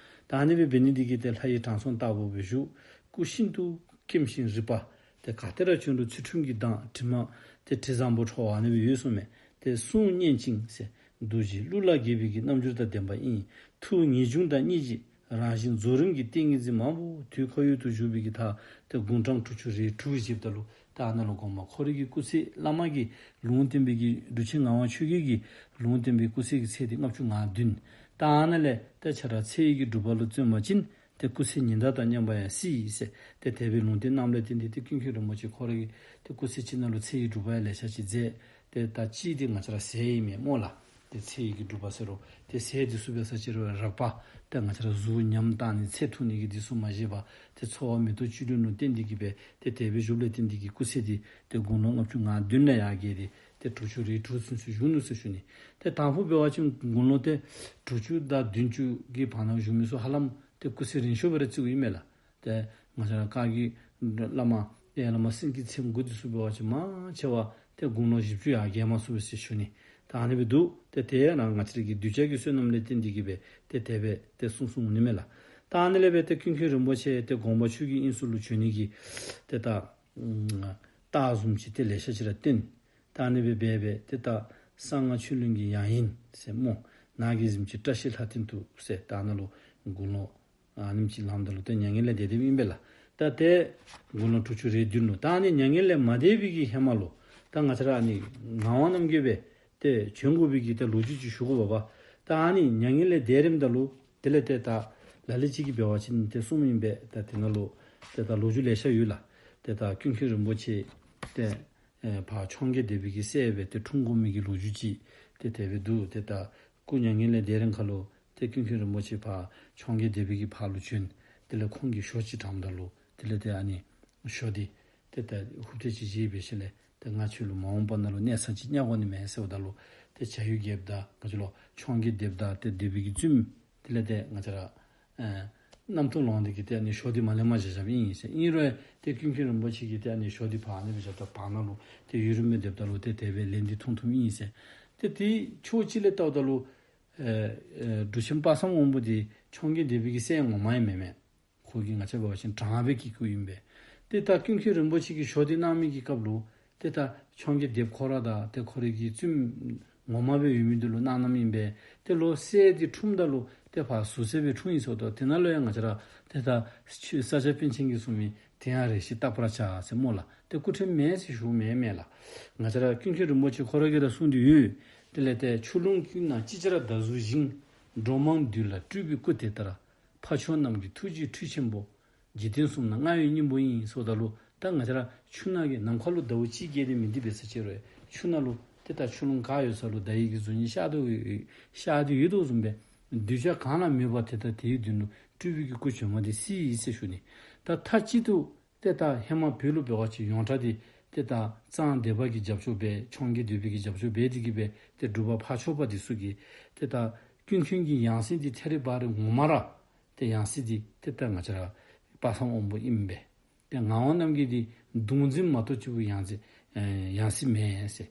ད་ཨ་ནི་སྦེ་འབད་ནི་དེ་གིས་ཏེ་ལྷ་ཡི་དྲང་སྲོང་ལྟ་བུ་སྦེ་བཞུགས། སྐུ་ཤིན་ཏུ་སྐེམ་ཞིང་རིད་པ། ཏེ་ག་ཏེ་ར་བྱོན་རུང་ཚུལ་ཁྲིམས་ཀྱི་གདངས་དྲི་མ་ཏེ་དྲི་བཟང་པོ་འཕྲོ་བ་ཨ་ནི་སྦེ་ཡོད་གསུངས་མས། ཏེ་གསུང་སྙན་ཅིང་ཟེར་རྡོ་རྗེ་གླུ་ལ་དགྱེས་པའི་གི་རྣམ་འགྱུར་དང་ལྡན་པ་ཨིན། ཐུགས་ངེས་འབྱུང་དང་སྙིང་རྗེ་རང་བཞིན་རྫོགས་རིམ་གྱི་ཏིང་ངེ་འཛིན་མང་པོ་དུས་འཁོར་ཡུག་ཏུ་བཞུགས་པའི་གི་མཐའ་ཏེ་དགུང་གྲངས་དྲུག་ཅུ་རེ་དྲུག་བཞེསཔ་ད་ལུ་ད་ཨ་ནཱ་ལུ་དགོངས་པ་ཁོ་རའི་གི་སྐུ་ཚེ་བླ་མ་གི་ལུང་བསྟན་པའི་གི་འབྲུག་ཆེན་ངག་དབང་ཆོས་རྒྱལ་གྱི་ལུང་བསྟན་པའི་སྐུ་ཚེ་གི་ཚད་འདི་ལྔ་བཅུ་ང་བདུན། ད་ཨ་ནཱ་ལས་ཏེ་ཆ་ར་ཚེ་ཡི་གི་སྒྲུབ་པ་ལུ་བརྩོན་པ་ཅིན་ཏེ་སྐུ་ཚེ་ཉི་ཟླ་དང་མཉམ་པ་ཡང་སྲིད་ཟེར། ཏེ་དེ་སྦེ་ལུང་བསྟན་གནངམ་ལས་བརྟེན་ཏེ་ཏེ་ཀུན་མཁྱེན་རིན་པོ་ཆེ་ཁོ་ར་གིས་ཏེ་སྐུ་ཚེ་གཅིག་ནང་ལུ་ཚེ་ཡི་སྒྲུབ་པ་ཡང་ལེ་ཤ་ཅིག་མཛད། ཏེ་ད་ཅི་འདི་ང་བཅས་ར་ཟས་ཨིན་མས་སྨོ་ལགས། ཏེ་ཚེ་ཡི་གི་སྒྲུབ་པ་ཟེར་རུང་ཏེ་ཟས་འདི་ཚུ་འབད་ས་ཅིག་རུང་རགས་པ་ཏེ་ང་བཅས་ར་གཟུགས་ཉམས་བཏང་ནི་ཚེ་ཐུང་ནི་གི་འདི་ཚུ་མ་བཞེས་པར་ཏེ་འཚོ་བ་མེ་ཏོག་བཅུད་ལེན་ལུ་བརྟེན་ཏེ་གིས་སྦེ་ཏེ་དེ་སྦེ་བཞུགསཔ་ལས་བརྟེན་ཏེ་གིས་སྐུ་ཚེ་འདི་ཏེ་དགུང་ལོ་ལྔ་བཅུ་ང་བདུན་ལས་ཡར་བརྒལ་ཏེ་ཏེ་དྲུག་ཅུ་རེ་དྲུག་ཚུན་ཚོད་བཞུགས་ནུག་ཟེར་ཞུ་ནི། ཏེ་དང་ཕུ་འབད་བ་ཅིན་དགུང་ལོ་ཏེ་དྲུག་ཅུ་དང་བདུན་ཅུ་གི་བར་ན་བཞུགས་མི་ཚུ་ཧ་ལམ་ཏེ་སྐུ་ཚེ་རིང་ཤོས་སྦེ་ར་བརྩིཝ་ཨིན་མས་ལགས། ཏེ་ང་བཅས་ར་བཀའ་བརྒྱུད་བླ་མ་ཏེ་བླ་མ་སེང་གེ་ཚེམ་དགུ་འདི་ཚུ་འབད་བ་ཅིན་མང་ཆེ་བ་ཏེ་དགུང་ལོ་བཞི་བཅུ་ཡར་བརྒལ་མ་ཚུགས་པས་ཟེར་ཞུ་ནི། ད་ཨ་ནི་སྦེ་འདུག། ཏེ་དེ་ཡང་ང་བཅས་ར་གི་གདུལ་བྱ་གི་བསོད་ནམས་ལས་བརྟེན་ཏེ་གིས་སྦེ་ཏེ་དེ་སྦེ་ཏེ་གསུངས་གསུངསམ་འོང་ནི་མས་ལགས། ད་ཨ་ནི་ལས་སྦེ་ཏེ་ཀུན་མཁྱེན་རིན་པོ་ཆེ་ཏེ་དགོངས་པ་ཆོས་ཀྱི་དབྱིངས་སུ་ལུ་བྱོན་ནི་གི་ཏེ་ད་རྟགས་བཟུམ་ཅིག་ཏེ་ལེ་ཤ་ཅིག་ར་བསྟན། ད་ཨ་ནི་སྦེ་འབད་སྦེ་ཏེ་ད་གསང་སྔགས་ཆོས་གླིང་གི་ཡང་དབེན་ཟེར་སྨོ། ནགས་ཀྱི་གཟིམ་ཅུང་བཀྲ་ཤིས་ལྷ་ལྡན་དུ་ཟེར་ད་ཨ་ནཱ་ལུ་དགུང་ལོ་ཨ་ནེམ་ཅིག་ལངམ་ད་ལུ་ཏེ་མྱ་ངན་ལས་འདས་འདསཔ་ཨིན་པས་ལགས། ད་ཏེ་དགུང་ལོ་དྲུག་ཅུ་རེ་བདུན་ལུ། ད་ཨ་ནི་མྱ་ངན་ལས་མ་འདས་པའི་གི་ཧེ་མ་ལུ་ད་ང་བཅས་ར་ཨ་ནི་ངག་དབང་རྣམ་རྒྱལ་སྦེ་ཏེ་བྱོན་དགོ་པའི་གི་ཏེ་ལོ་རྒྱུས་ཅིག་ཞུ་དགོ་པས། ད་ཨ་ནི་མྱ་ངན་ལས་འདས་རནམ་ད་ལུ་དེ་ལས་ཏེ་ད་ལ་ལུ་ཅིག་གིས་འབད་བ་ཅིན་ཏེ་གསུངམ་ཨིན་པས། ད་དེ་ནང་ལུ་ཏེ་ད་ལོ་རྒྱུས་ལེ་ཤ་ཡོད་ལགས། ཏེ་ད་ཀུན་མཁྱེན་རིན་པོ་ཆེ་ཏེ་ཨེ་ཕར་འཕྱོངས་རྒྱས་སྡེ་པའི་གི་སྲས་སྦེ་ཏེ་འཁྲུངས་དགོ་མི་གི་ལོ་རྒྱུས་ཅིག་ཏེ་དེ་སྦེ་འདུག། ཏེ་ད་སྐུ་མྱ་ངན་ལས་འདས་རན་ཁར་ལུ་ཏེ་ཀུན་མཁྱེན་རིན་པོ་ཆེ་ཕར་འཕྱོངས་རྒྱས་སྡེ་པའི་གི་ཕར་ལུ་བྱོན། དེ་ལས་ཁོང་གིས་ཞོ་ཅིག་དྲངམ་ད་ལུ་དེ་ལས་ཏེ་ཨ་ནི་ཞོ་འདི་ཏེ་ད་ཧུབ་ཏེ་ཅིག་བཞེས་སྦེ་ཞིནམ་ལས་ཏེ་ང་ཁྱོད་ལུ་མ་འོངས་པ་ནང་ལུ་གནས་ས་ཅིག་བརྙ་དགོ་ནི་མས་ཟེརཝ་ད་ལུ་ཏེ་བྱ་ཡུལ་རྒྱལཔོ་དང་ག་ཅི་ལོ་འཕྱོངས་རྒྱས་སྡེ་པ་དང་ཏེ་སྡེ་པའི་གི་བཙུནམོ་དེ་ལས་ཏེ་ང་བཅས་ར་ཨེ་རྣམ་རྟོག་ལངས་ཏེ་གིས་ཏེ་ཨ་ནི་ཞོ་འདི་མ་ལེན་པར་བཞག་བཞགཔ་ཨིན་ཟེར། ཨིན་རུང་ཏེ་ཀུན་མཁྱེན་རིན་པོ་ཆེ་གིས་ཏེ་ཨ་ནི་ཞོ་འདི་ཕར་ཨ་ནི་སྦེ་བཞགཔ་ད་བར་ན་ལུ་ཏེ་ཡུན་རིངམོ་སྡོདཔ་ད་ལུ་ཏེ་དེ་སྦེ་ལེན་ཏེ་འཐུང་འཐུངམ་ཨིན་ཟེར། ཏེ་དེ་ཕྱོགས་གཅིག་ལས་བལྟཝ་ད་ལུ་ཨེ་ཨེ་འབྲུག་ཆེན་དཔག་བསམ་དབང་པོ་འདི་འཕྱོངས་རྒྱས་སྡེ་པའི་གི་སྲས་ངོ་མ་ཡང་མེན་མས། ཁོ་གིས་ང་བཅས་འབད་བ་ཅིན་གྲངས་སྦེ་བཀལ་བཀལཝ་ཨིན་པས། ཏེ་ད་ཀུན་མཁྱེན་རིན་པོ་ཆེ་གིས་ཞོ་འདི་གནང་མི་གི་སྐབས་ལུ་ཏེ་ད་འཕྱོངས་རྒྱས་སྡེ་པ་ཁོ་ར་དང་ཏེ་ཁོ་རའི་གི་བཙུནམོ་ངོ་མ་སྦེ་ཡོད་མི་འདི་ལུ་གནང་གནངམ་ཨིན་པས། ཏེ་ལོག་སྲས་འདི་འཁྲུངསམ་ད་ལུ་ཏེ་ཕར་ཟུར་སྲས་སྦེ་འཁྲུངས་ཡི་ཟེརཝ་ད་དེ་ནང་ལུ་ཡང་ང་བཅས་ར་ཏེ་ད་ཆོས་ས་སྐྱ་པཎ་ཆེན་གྱིས་གསུངས་མི་དེ་ཡང་རེ་ཞིག་བརྟག་པར་བྱ་ཟེར་སྨོ་ལགས། ཏེ་སྐུ་ཕྲེང་མེན་ཟེར་ཞུཝ་མེན་མས་ལགས། ང་བཅས་ར་ཀུན་མཁྱེན་རིན་པོ་ཆེ་ཁོ་ར་གིས་ར་གསུངས་ཏེ་ཡོད། དེ་ལས་ཏེ་ཆུ་ཀླུང་ཀུན་ན་ཅིག་ཅར་ཟླ་གཟུགས་བཞིན། འགྲོ་མང་འདུལ་ལ་སྤྲུལ་པའི་སྐུ་དེ་ལྟར། འཕགས་མཆོག་རྣམས་ཀྱི་ཐུགས་རྗེའི་ཁྲུས་ཆེན་པོ། འཇིག་རྟེན་གསུམ་ན་མངའ་བའི་སྙིང་པོ་ཡིན་ཟེརཝ་ད་ལུ་ད་ང་བཅས་ར་ཆུ་ནང་གི་ནམ་མཁའ་ལུ་ཟླཝ་གཅིག་བརྒྱད་དེ་མིན་འདི་འབད་ས་ཅིག་རུང་ཆུ་ནང་ལུ་ཏེ་ད་ཆུ་ཀླུང་ག་ཡོད་ས་ལུ་ཟླ་བའི་གི་གཟུགས་བརྙན་ཤར་དོ་ཤར་ཏེ་ཡོད་དོ་བཟུམ་སྦེ་གདུལ་བྱ་གང་ལ་མོས་པ་དེ་དག་དེའི་མདུན་ལུ་སྤྲུལ་པའི་གི་སྐུ་བྱོན་པ་འདི་སྲིད་ཡིན་ཟེར་ཞུ་ནི། ད་མཐའ་གཅིག་ཏུ་ཏེ་ད་ཧེ་མ་བོད་ལུ་འབད་བ་ཅིན་ཡོངས་གྲགས་འདི་ཏེ་ད་གཙང་སྡེ་པ་གིས་རྒྱབ་སྐྱོར་འབད་འཕྱོངས་རྒྱས་སྡེ་པ་གིས་རྒྱབ་སྐྱོར་འབད་དེ་གིས་སྦེ་ཏེ་འབྲུག་པ་འཕགས་མཆོག་པ་འདི་ཚུ་གིས་ཏེ་ད་ཀུན་མཁྱེན་གྱི་ཡང་སྲིད་འདི་ཐད་རི་བ་རི་ངོ་མ་ར་ཏེ་ཡང་སྲིད་འདི་ཏེ་ད་ང་བཅས་ར་དཔག་བསམ་དབང་པོ་ཨིན་པས། ཏེ་ངག་དབང་རྣམ་རྒྱལ་འདི་གདུང་འཛིན་མ་གཏོགས་གཅིག་པུ་ཡང་སྲིད་ཨེ་ཡང་སྲིད་མེན་ཟེར།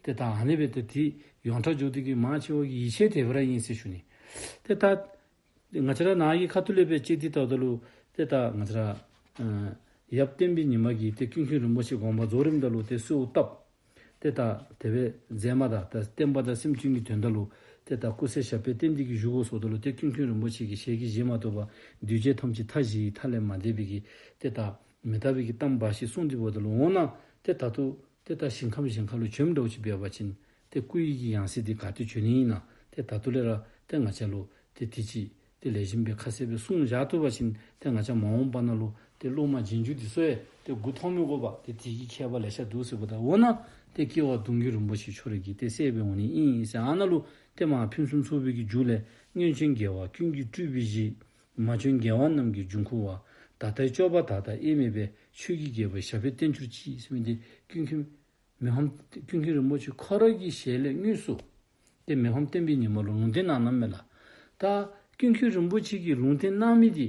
ཏེ་ད་ཨ་ནི་སྦེ་ཏེ་དེ་ཡོངས་གྲགས་འགྱོ་དེ་གིས་མང་ཆེ་བ་གིས་ཡིད་ཆེས་དེ་སྦེ་ར་ཨིན་ཟེར་ཞུ་ནི། ཏེ་ད་ང་བཅས་ར་ནཱ་གི་ཁ་ཐུག་ལས་སྦེ་དཔྱད་དེ་བལྟཝ་ད་ལུ་ཏེ་ད་ང་བཅས་ར་ཨ་ཡབ་བསྟན་པའི་ཉི་མ་གིས་ཏེ་ཀུན་མཁྱེན་རིན་པོ་ཆེ་དགོངས་པ་རྫོགས་རནམ་ད་ལུ་ཏེ་གསོལཝ་བཏབ། ཏེ་ད་དེ་སྦེ་མཛད་མ་ད་ད་བསྟན་པ་དང་སེམས་ཅན་གྱི་དོན་དག་ལུ་ཏེ་ད་སྐུ་ཚེ་ཞབས་པད་བརྟན་ཏེ་གིས་བཞུགས་དགོ་ཟེརཝ་ད་ལུ་ཏེ་ཀུན་མཁྱེན་རིན་པོ་ཆེ་གིས་ཞལ་གྱིས་བཞེས་མ་བཏུབ་པར་གདུལ་བྱ་ཐམས་ཅད་མཐའ་བཞིའི་མཐའ་ལས་མ་འདས་པའི་གི་ཏེ་ད་མི་རྟག་པའི་གི་གཏམ་འབའ་ཞིག་གསུངས་ཏེ་འབདཝ་ད་ལུ་འོ་ན་ཏེ་ད་ལྟོ་ཏེ་ད་ཞིང་ཁམས་གཞན་ཁར་ལུ་བྱོནམ་འདྲཝ་ཅིག་འབད་བ་ཅིན་ཏེ་སྐུ་ཡི་གི་ཡང་སྲིད་འདི་ག་ཏེ་བྱོན་ནི་ཨིན་ན། ཏེ་ད་ལྟོ་ལས་ར་ཏེ་ང་བཅས་ལུ་ཏེ་དེ་ཅིག་ཏེ་ལེགས་ཤོམ་སྦེ་ཁ་གསལ་སྦེ་གསུངས་བཞག་བཏུབ་པ་ཅིན་ཏེ་ང་བཅས་མ་འོངས་པ་ནང་ལུ་ཏེ་སློབ་མ་རྗེས་འཇུག་འདི་ཚུ་ཡང་ཏེ་མགུ་འཐོམ་མི་དགོ་པར་ཏེ་དེ་གི་ཁྱད་པར་ལེ་ཤ་འདུག་ཟེརཝ་ད་འོ་ན་ཏེ་སྐྱེ་བ་གདུང་བརྒྱུད་རིན་པོ་ཆེ་ཁྱོད་ར་གི་ཏེ་སྲས་སྦེ་འོང་ནི་ཨིན་ཟེར། ཨ་ནཱ་ལུ་ཏེ་མར་ཕུན་སུམ་ཚོགས་པའི་གི་མཇུག་ལས་སྔོན་བྱོན་རྒྱལ་བ་ཀུན་གྱི་སྤྲུལ་པའི་གཞི། མ་བྱོན་རྒྱལ་བ་རྣམས་ཀྱི་འབྱུང་ཁུངས་པ། ད་ལྟའི་སྐྱོབ་པ་དག་དང་དབྱེར་མེད་པའི། ཆོས་ཀྱི་རྒྱལ་པོའི་ཞབས་པད་བརྟན་གྱུར་ཅིག་ཟེར་མི་འདི་ཀུན་མཁྱེན་མི་ཕམ་ཀུན་མཁྱེན་རིན་པོ་ཆེ་ཁོ་ར་གི་ཞལ་ལས་དངོས་སུ་ཏེ་མི་ཕམ་བསྟན་པའི་ཉི་མ་ལུ་ལུང་བསྟན་གནང་གནངམ་མས་ལགས། ད་ཀུན་མཁྱེན་རིན་པོ་ཆེ་གིས་ལུང་བསྟན་གནང་མི་འདི་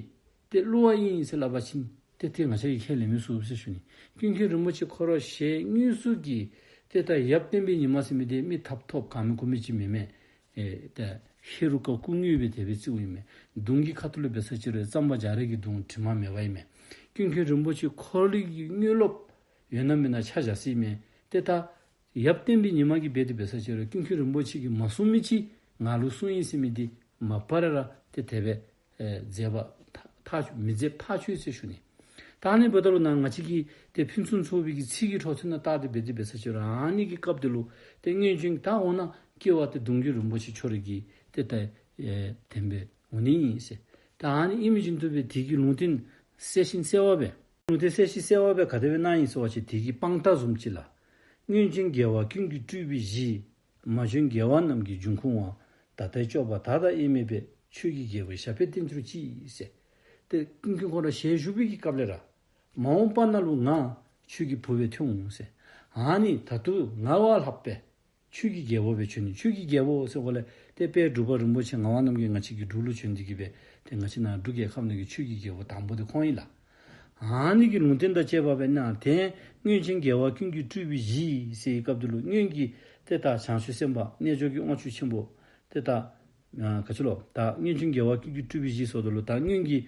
ཏེ་བསླུ་བ་ཨིན་ཟེར་སླབ་པ་ཅིན་ཏེ་ཏེ་ང་བཅས་ཀྱིས་ཁས་ལེན་མི་ཚུགས་ཟེར་ཞུ་ནི། ཀུན་མཁྱེན་རིན་པོ་ཆེ་ཁོ་ར་ཞལ་དངོས་སུ་གིས་ཏེ་ད་ཡབ་བསྟན་པའི་ཉི་མ་ཟེར་མི་འདི་མི་ཐབ་ཐོབ་ག་མི་གོ་མི་ཅིག་མེན་མས། ཨེ་ད་ཧེ་རུ་ཀ་སྐུ་དངོས་སྦེ་དེ་སྦེ་བརྩིཝ་ཨིན་མས། གདུང་གི་ཁ་ཐུག་ལུ་འབད་ས་ཅིག་རུང་གཙང་པ་རྒྱ་རས་ཀྱི་གདུང་དྲི་མ་མེད་པ་ཨིན་མས། ཀུན་མཁྱེན་རིན་པོ་ཆེ་ཁོ་ར་གི་དངོས་སློབ་ཡོད་ན་མེད་ན་ཆ་བཞག་ས་ཨིན་མས། ཏེ་ད་ཡབ་བསྟན་པའི་ཉི་མ་གིས་འབད་དེ་འབད་ས་ཅིག་རུང་ཀུན་མཁྱེན་རིན་པོ་ཆེ་གིས་མ་གསུངས་མི་ཅིག་ང་ལུ་གསུངས་ཡི་ཟེར་མི་འདི་མ་པ་ར་ར་ཏེ་དེ་སྦེ་ཨེ་མཛད་པ་ཐག་ཐག་མི་མཛད་ཐག་ཆོད་ཟེར་ཞུ་ནི། ད་ཨ་ནི་འབདཝ་ད་ལུ་ནཱ་ང་བཅས་ཀྱིས་ཏེ་ཕུན་སུམ་ཚོགས་པའི་གི་ཚིག་གི་འཕྲོ་མཐུད་ནང་བལྟ་སྟེ་འབད་དེ་འབད་ས་ཅིག་རུང་ཨ་ནི་གི་སྐབས་དེ་ལུ་ཏེ་སྔོན་བྱོན་ད་འོ་ན་སྐྱེ་བ་ཏེ་གདུང་བརྒྱུད་རིན་པོ་ཆེ་ཁྱོད་ར་གི་ཏེ་ད་ ཨེ་བདེན་པའི་འོང་ནི་ཨིན་ཟེར། ད་ཨ་ནི་ཨིན་མི་བཞིན་དུ་སྦེ་དེ་གི་ལུང་བསྟན་གསལ་ཞིང་གསལ་བ་སྦེ། ལུང་བསྟན་གསལ་ཞིང་གསལ་བ་སྦེ་ག་དེ་སྦེ་གནང་ཡི་ཟེར་བ་ཅིན་དེ་གི་དཔང་རྟགས་བཟུམ་ཅིག་ལགས། སྔོན་བྱོན་རྒྱལ་བ་ཀུན་གྱི་སྤྲུལ་པའི་གཞི། མ་བྱོན་རྒྱལ་བ་རྣམས་ཀྱི་འབྱུང་ཁུངས་པ། ད་ལྟའི་སྐྱོབ་པ་ད་ལྟ་དབྱེར་མེད་པའི། ཆོས་ཀྱི་རྒྱལ་པོའི་ཞབས་པད་བརྟན་གྱུར་ཅིག་ཟེར། ཏེ་ཀུན་མཁྱེན་ཁོ་ར་ཞལ་བཞུགས་པའི་གི་སྐབས་ལས་ར། མ་འོངས་པ་ན་ལུ་ང་ཆོས་ཀྱི་བུ་སྦེ་ཐོན་འོང་ཟེར། ཨ་ནི་ད་ལྟོ་ང་བ་ལྷག་པའི་ཆོས་ཀྱི་རྒྱལ་པོ་སྦེ་བྱོན་ནི། ཆོས་ཀྱི་རྒྱལ་པོ་ཟེར་གོ་ལས་ཏེ་དཔལ་འབྲུག་པ་རིན་པོ་ཆེ་ངག་དབང་རྣམ་རྒྱལ་ང་བཅས་ཀྱི་འབྲུག་ལུ་བྱོན་ཏེ་གི་སྦེ་ཏེ་ང་བཅས་ནཱ་འབྲུག་རྒྱལ་ཁབ་ནང་གི་ཆོས་ཀྱི་རྒྱལ་པོ་དང་པོ་དེ་ཁོང་ཨིན་ལགས། ཨ་ནི་གི་ལུང་བསྟན་དང་བཅས་པ་སྦེ་གནང་སྟེ་སྔོན་བྱོན་རྒྱལ་བ་ཀུན་གྱི་སྤྲུལ་པའི་གཞི་ཟེར་བའི་སྐབས་དེ་ལུ་སྔོན་གྱི་ཏེ་ད་བྱང་ཆུབ་སེམས་དཔའ་རྣལ་འབྱོར་གྱི་དབང་ཕྱུག་ཆེན་པོ་ཏེ་ད་ཨ་ག་ཅི་ལོ། ད་སྔོན་བྱོན་རྒྱལ་བ་ཀུན་གྱི་སྤྲུལ་པའི་གཞི་ཟེརཝ་ད་ལུ་ད་སྔོན་གྱི་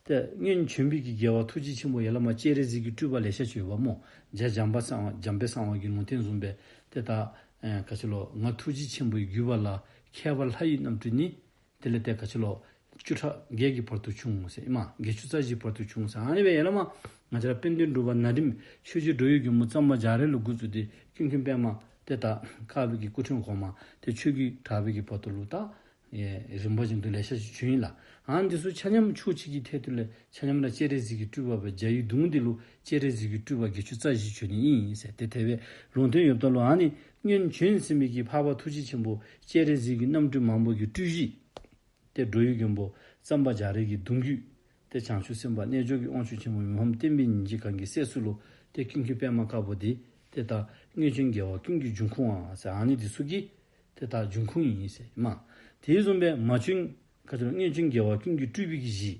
ཏེ་སྔོན་བྱོན་པའི་གི་རྒྱལ་བ་ཐུགས་རྗེ་ཆེན་པོ་ཡར་ལས་མར་སྤྱན་རས་གཟིགས་ཀྱི་སྤྲུལ་པ་ལེ་ཤ་ཅིག་ཡོདཔ་སྨོ། རྗེ་འཇམ་པ་གསང་བ་འཇམ་དཔལ་གསང་བ་གི་ལུང་བསྟན་བཟུམ་སྦེ་ཏེ་ད་ཨ་ག་ཅི་ལོ། ང་ཐུགས་རྗེ་ཆེན་པོའི་བརྒྱུད་པ་ལ། མཁས་པ་ལྷ་ཡི་རྣམ་སྤྲུལ་ནི། དེ་ལས་ཏེ་ག་ཅི་ལོ། བཅུ་ཕྲག་བརྒྱད་ཀྱི་བར་དུ་བྱུང་ཟེར་ཨིན་མས། བརྒྱད་ཅུ་རྩ་བཞིའི་བར་དུ་བྱུང་ཟེར། ཨ་ནི་སྦེ་ཡར་ལས་མར་ང་བཅས་ར་དཔལ་ལྡན་འབྲུག་པ་ན་རིམ་ཆོས་རྗེ་འགྲོ་བའི་མགོན་པོ་གཙང་པ་རྒྱ་རས་ལུ་འགོ་བཙུགས་ཏེ་ཀུན་མཁྱེན་པདྨ་ཏེ་ད་དཀར་པོའི་གི་སྐུ་ཕྲེང་གོང་མ་ཏེ་ཆོས་ཀྱི་གྲགས་པའི་གི་བར་དུ་ལུ་ད་ཨེ་རིམ་པ་བཞིན་དུ་ལེ་ཤ་ཅིག་བྱོན་ཡི་ལགས། ཨ་ནི་འདི་ཚུ་ཆ་མཉམ་ཕྱོགས་གཅིག་གི་ཐད་དུ་ལས་ཆ་མཉམ་ར་སྤྱན་རས་གཟིགས་ཀྱི་སྤྲུལ་པ་སྦེ་རྒྱ་ཡི་གདུང་འདི་ལུ་སྤྱན་རས་གཟིགས་ཀྱི་སྤྲུལ་པ་བརྒྱད་ཅུ་རྩ་བཞི་བྱོན་ནི་ཨིན་ཟེར་ཏེ་དེ་སྦེ་ལུང་བསྟན་ཡོདཔ་ད་ལུ་ཨ་ནི་སྔོན་བྱོན་ཟེར་མི་གི་འཕགས་པ་ཐུགས་རྗེ་ཆེན་པོ་སྤྱན་རས་གཟིགས་ཀྱི་རྣམ་སྤྲུལ་མང་པོ་གི་སྤྲུལ་གཞི། ཏེ་འགྲོ་བའི་མགོན་པོ་གཙང་པ་རྒྱ་རས་ཀྱི་གདུང་བརྒྱུད། ཏེ་བྱང་ཆུབ་སེམས་དཔའ་རྣལ་འབྱོར་གྱི་དབང་ཕྱུག་ཆེན་པོ་མི་ཕམ་བསྟན་པའི་ཉིན་བྱེད་གང་གི་སྲས་སུ་ལུ་ཏེ་ཀུན་མཁྱེན་པདྨ་དཀར་པོ་འདི་ཏེ་ད་སྔོན་བྱོན་རྒྱལ་བ་ཀུན་གྱི་འབྱུང་ཁུངས་པ་ཟེར་ཨ་ནི་འདི་ཚུ་གི་ཏེ་ད་འབྱུང་ཁུངས་ཨིན་ཟེར་ཨིན་མས། དེ་བཟུམ་སྦེ་མ་བྱོན་ག་ཅི་ལོ། སྔོན་བྱོན་རྒྱལ་བ་ཀུན་གྱི་སྤྲུལ་པའི་གི་གཞི།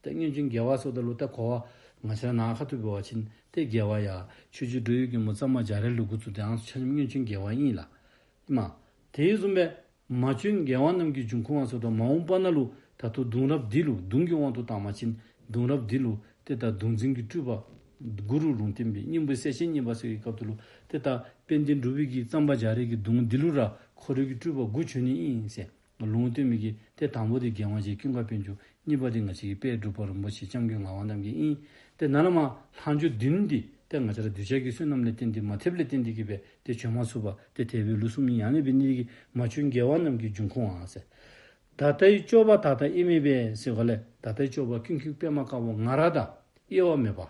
ཏེ་སྔོན་བྱོན་རྒྱལ་བ་ཟེརཝ་ད་ལུ་ད་གོ་བ་ང་བཅས་ར་ནཱ་ཁ་ཐུག་འབད་བ་ཅིན་ཏེ་རྒྱལ་བ་ཡ་ཆོས་རྗེ་འགྲོ་བའི་མགོན་པོ་གཙང་པ་རྒྱ་རས་ལུ་འགོ་བཙུགས་ཏེ་ཨ་ནི་ཚུ་ཆ་མཉམ་སྔོན་བྱོན་རྒྱལ་བ་ཨིན་ལགས། ཨིན་མས། དེ་བཟུམ་སྦེ་མ་བྱོན་རྒྱལ་བ་རྣམས་ཀྱི་འབྱུང་ཁུངས་པ་ཟེརཝ་ད་མ་འོངས་པ་ན་ལུ་ད་ལྟོ་གདུང་རབས་འདི་ལུ་གདུང་གི་དབང་དུ་བཏང་བ་ཅིན་གདུང་རབས་འདི་ལུ་ཏེ་ད་གདུང་འཛིན་གྱི་སྤྲུལ་པ་གུ་རུ་ལུང་བསྟན་པའི་སྙིང་པོའི་གསལ་བྱེད་གཉིས་པ་ཟེར་བའི་སྐབས་དེ་ལུ་ཏེ་ད་དཔལ་ལྡན་འབྲུག་པའི་གི་གཙང་པ་རྒྱ་རས་ཀྱི་གདུང་འདི་ལུ་ར་ཁོ་རའི་གི་སྤྲུལ་པ་དགུ་བྱོན་ནི་ཨིན་ཟེར་ལུང་བསྟན་མི་གི་ཏེ་དང་པོ་འདི་རྒྱལ་དབང་རྗེ་ཀུན་དགའ་དཔལ་འབྱོར། གཉིས་པ་འདི་ང་བཅས་ཀྱི་དཔལ་འབྲུག་པ་རིན་པོ་ཆེ་སྐྱབས་མགོན་ངག་དབང་རྣམ་རྒྱལ་ཨིན། ཏེ་ནཱ་ལས་མར་ལྷག་འཕྲོ་བདུན་འདི་ཏེ་ང་བཅས་ར་གདུལ་བྱ་གི་བསོད་ནམས་ལས་བརྟེན་ཏེ་མ་ཐེབས་ལས་བརྟེན་ཏེ་གི་སྦེ་ཏེ་བྱོན་མ་ཚུགས་པར་ཏེ་དེ་སྦེ་ལུས་སོངམ་ཨིན། ཨ་ནི་འབད་ནི་འདི་གིས་མ་བྱོན་རྒྱལ་བ་རྣམས་ཀྱི་འབྱུང་ཁུངས་པ་ཟེར། ད་ལྟའི་སྐྱོབ་པ་ད་ལྟ་དབྱེར་མེད་པའི་ཟེར་གོ་ལས་ད་ལྟའི་སྐྱོབ་པ་ཀུན་མཁྱེན་པདྨ་དཀར་པོ་ང་ར་དང་དབྱེ་བ་མེད་པ།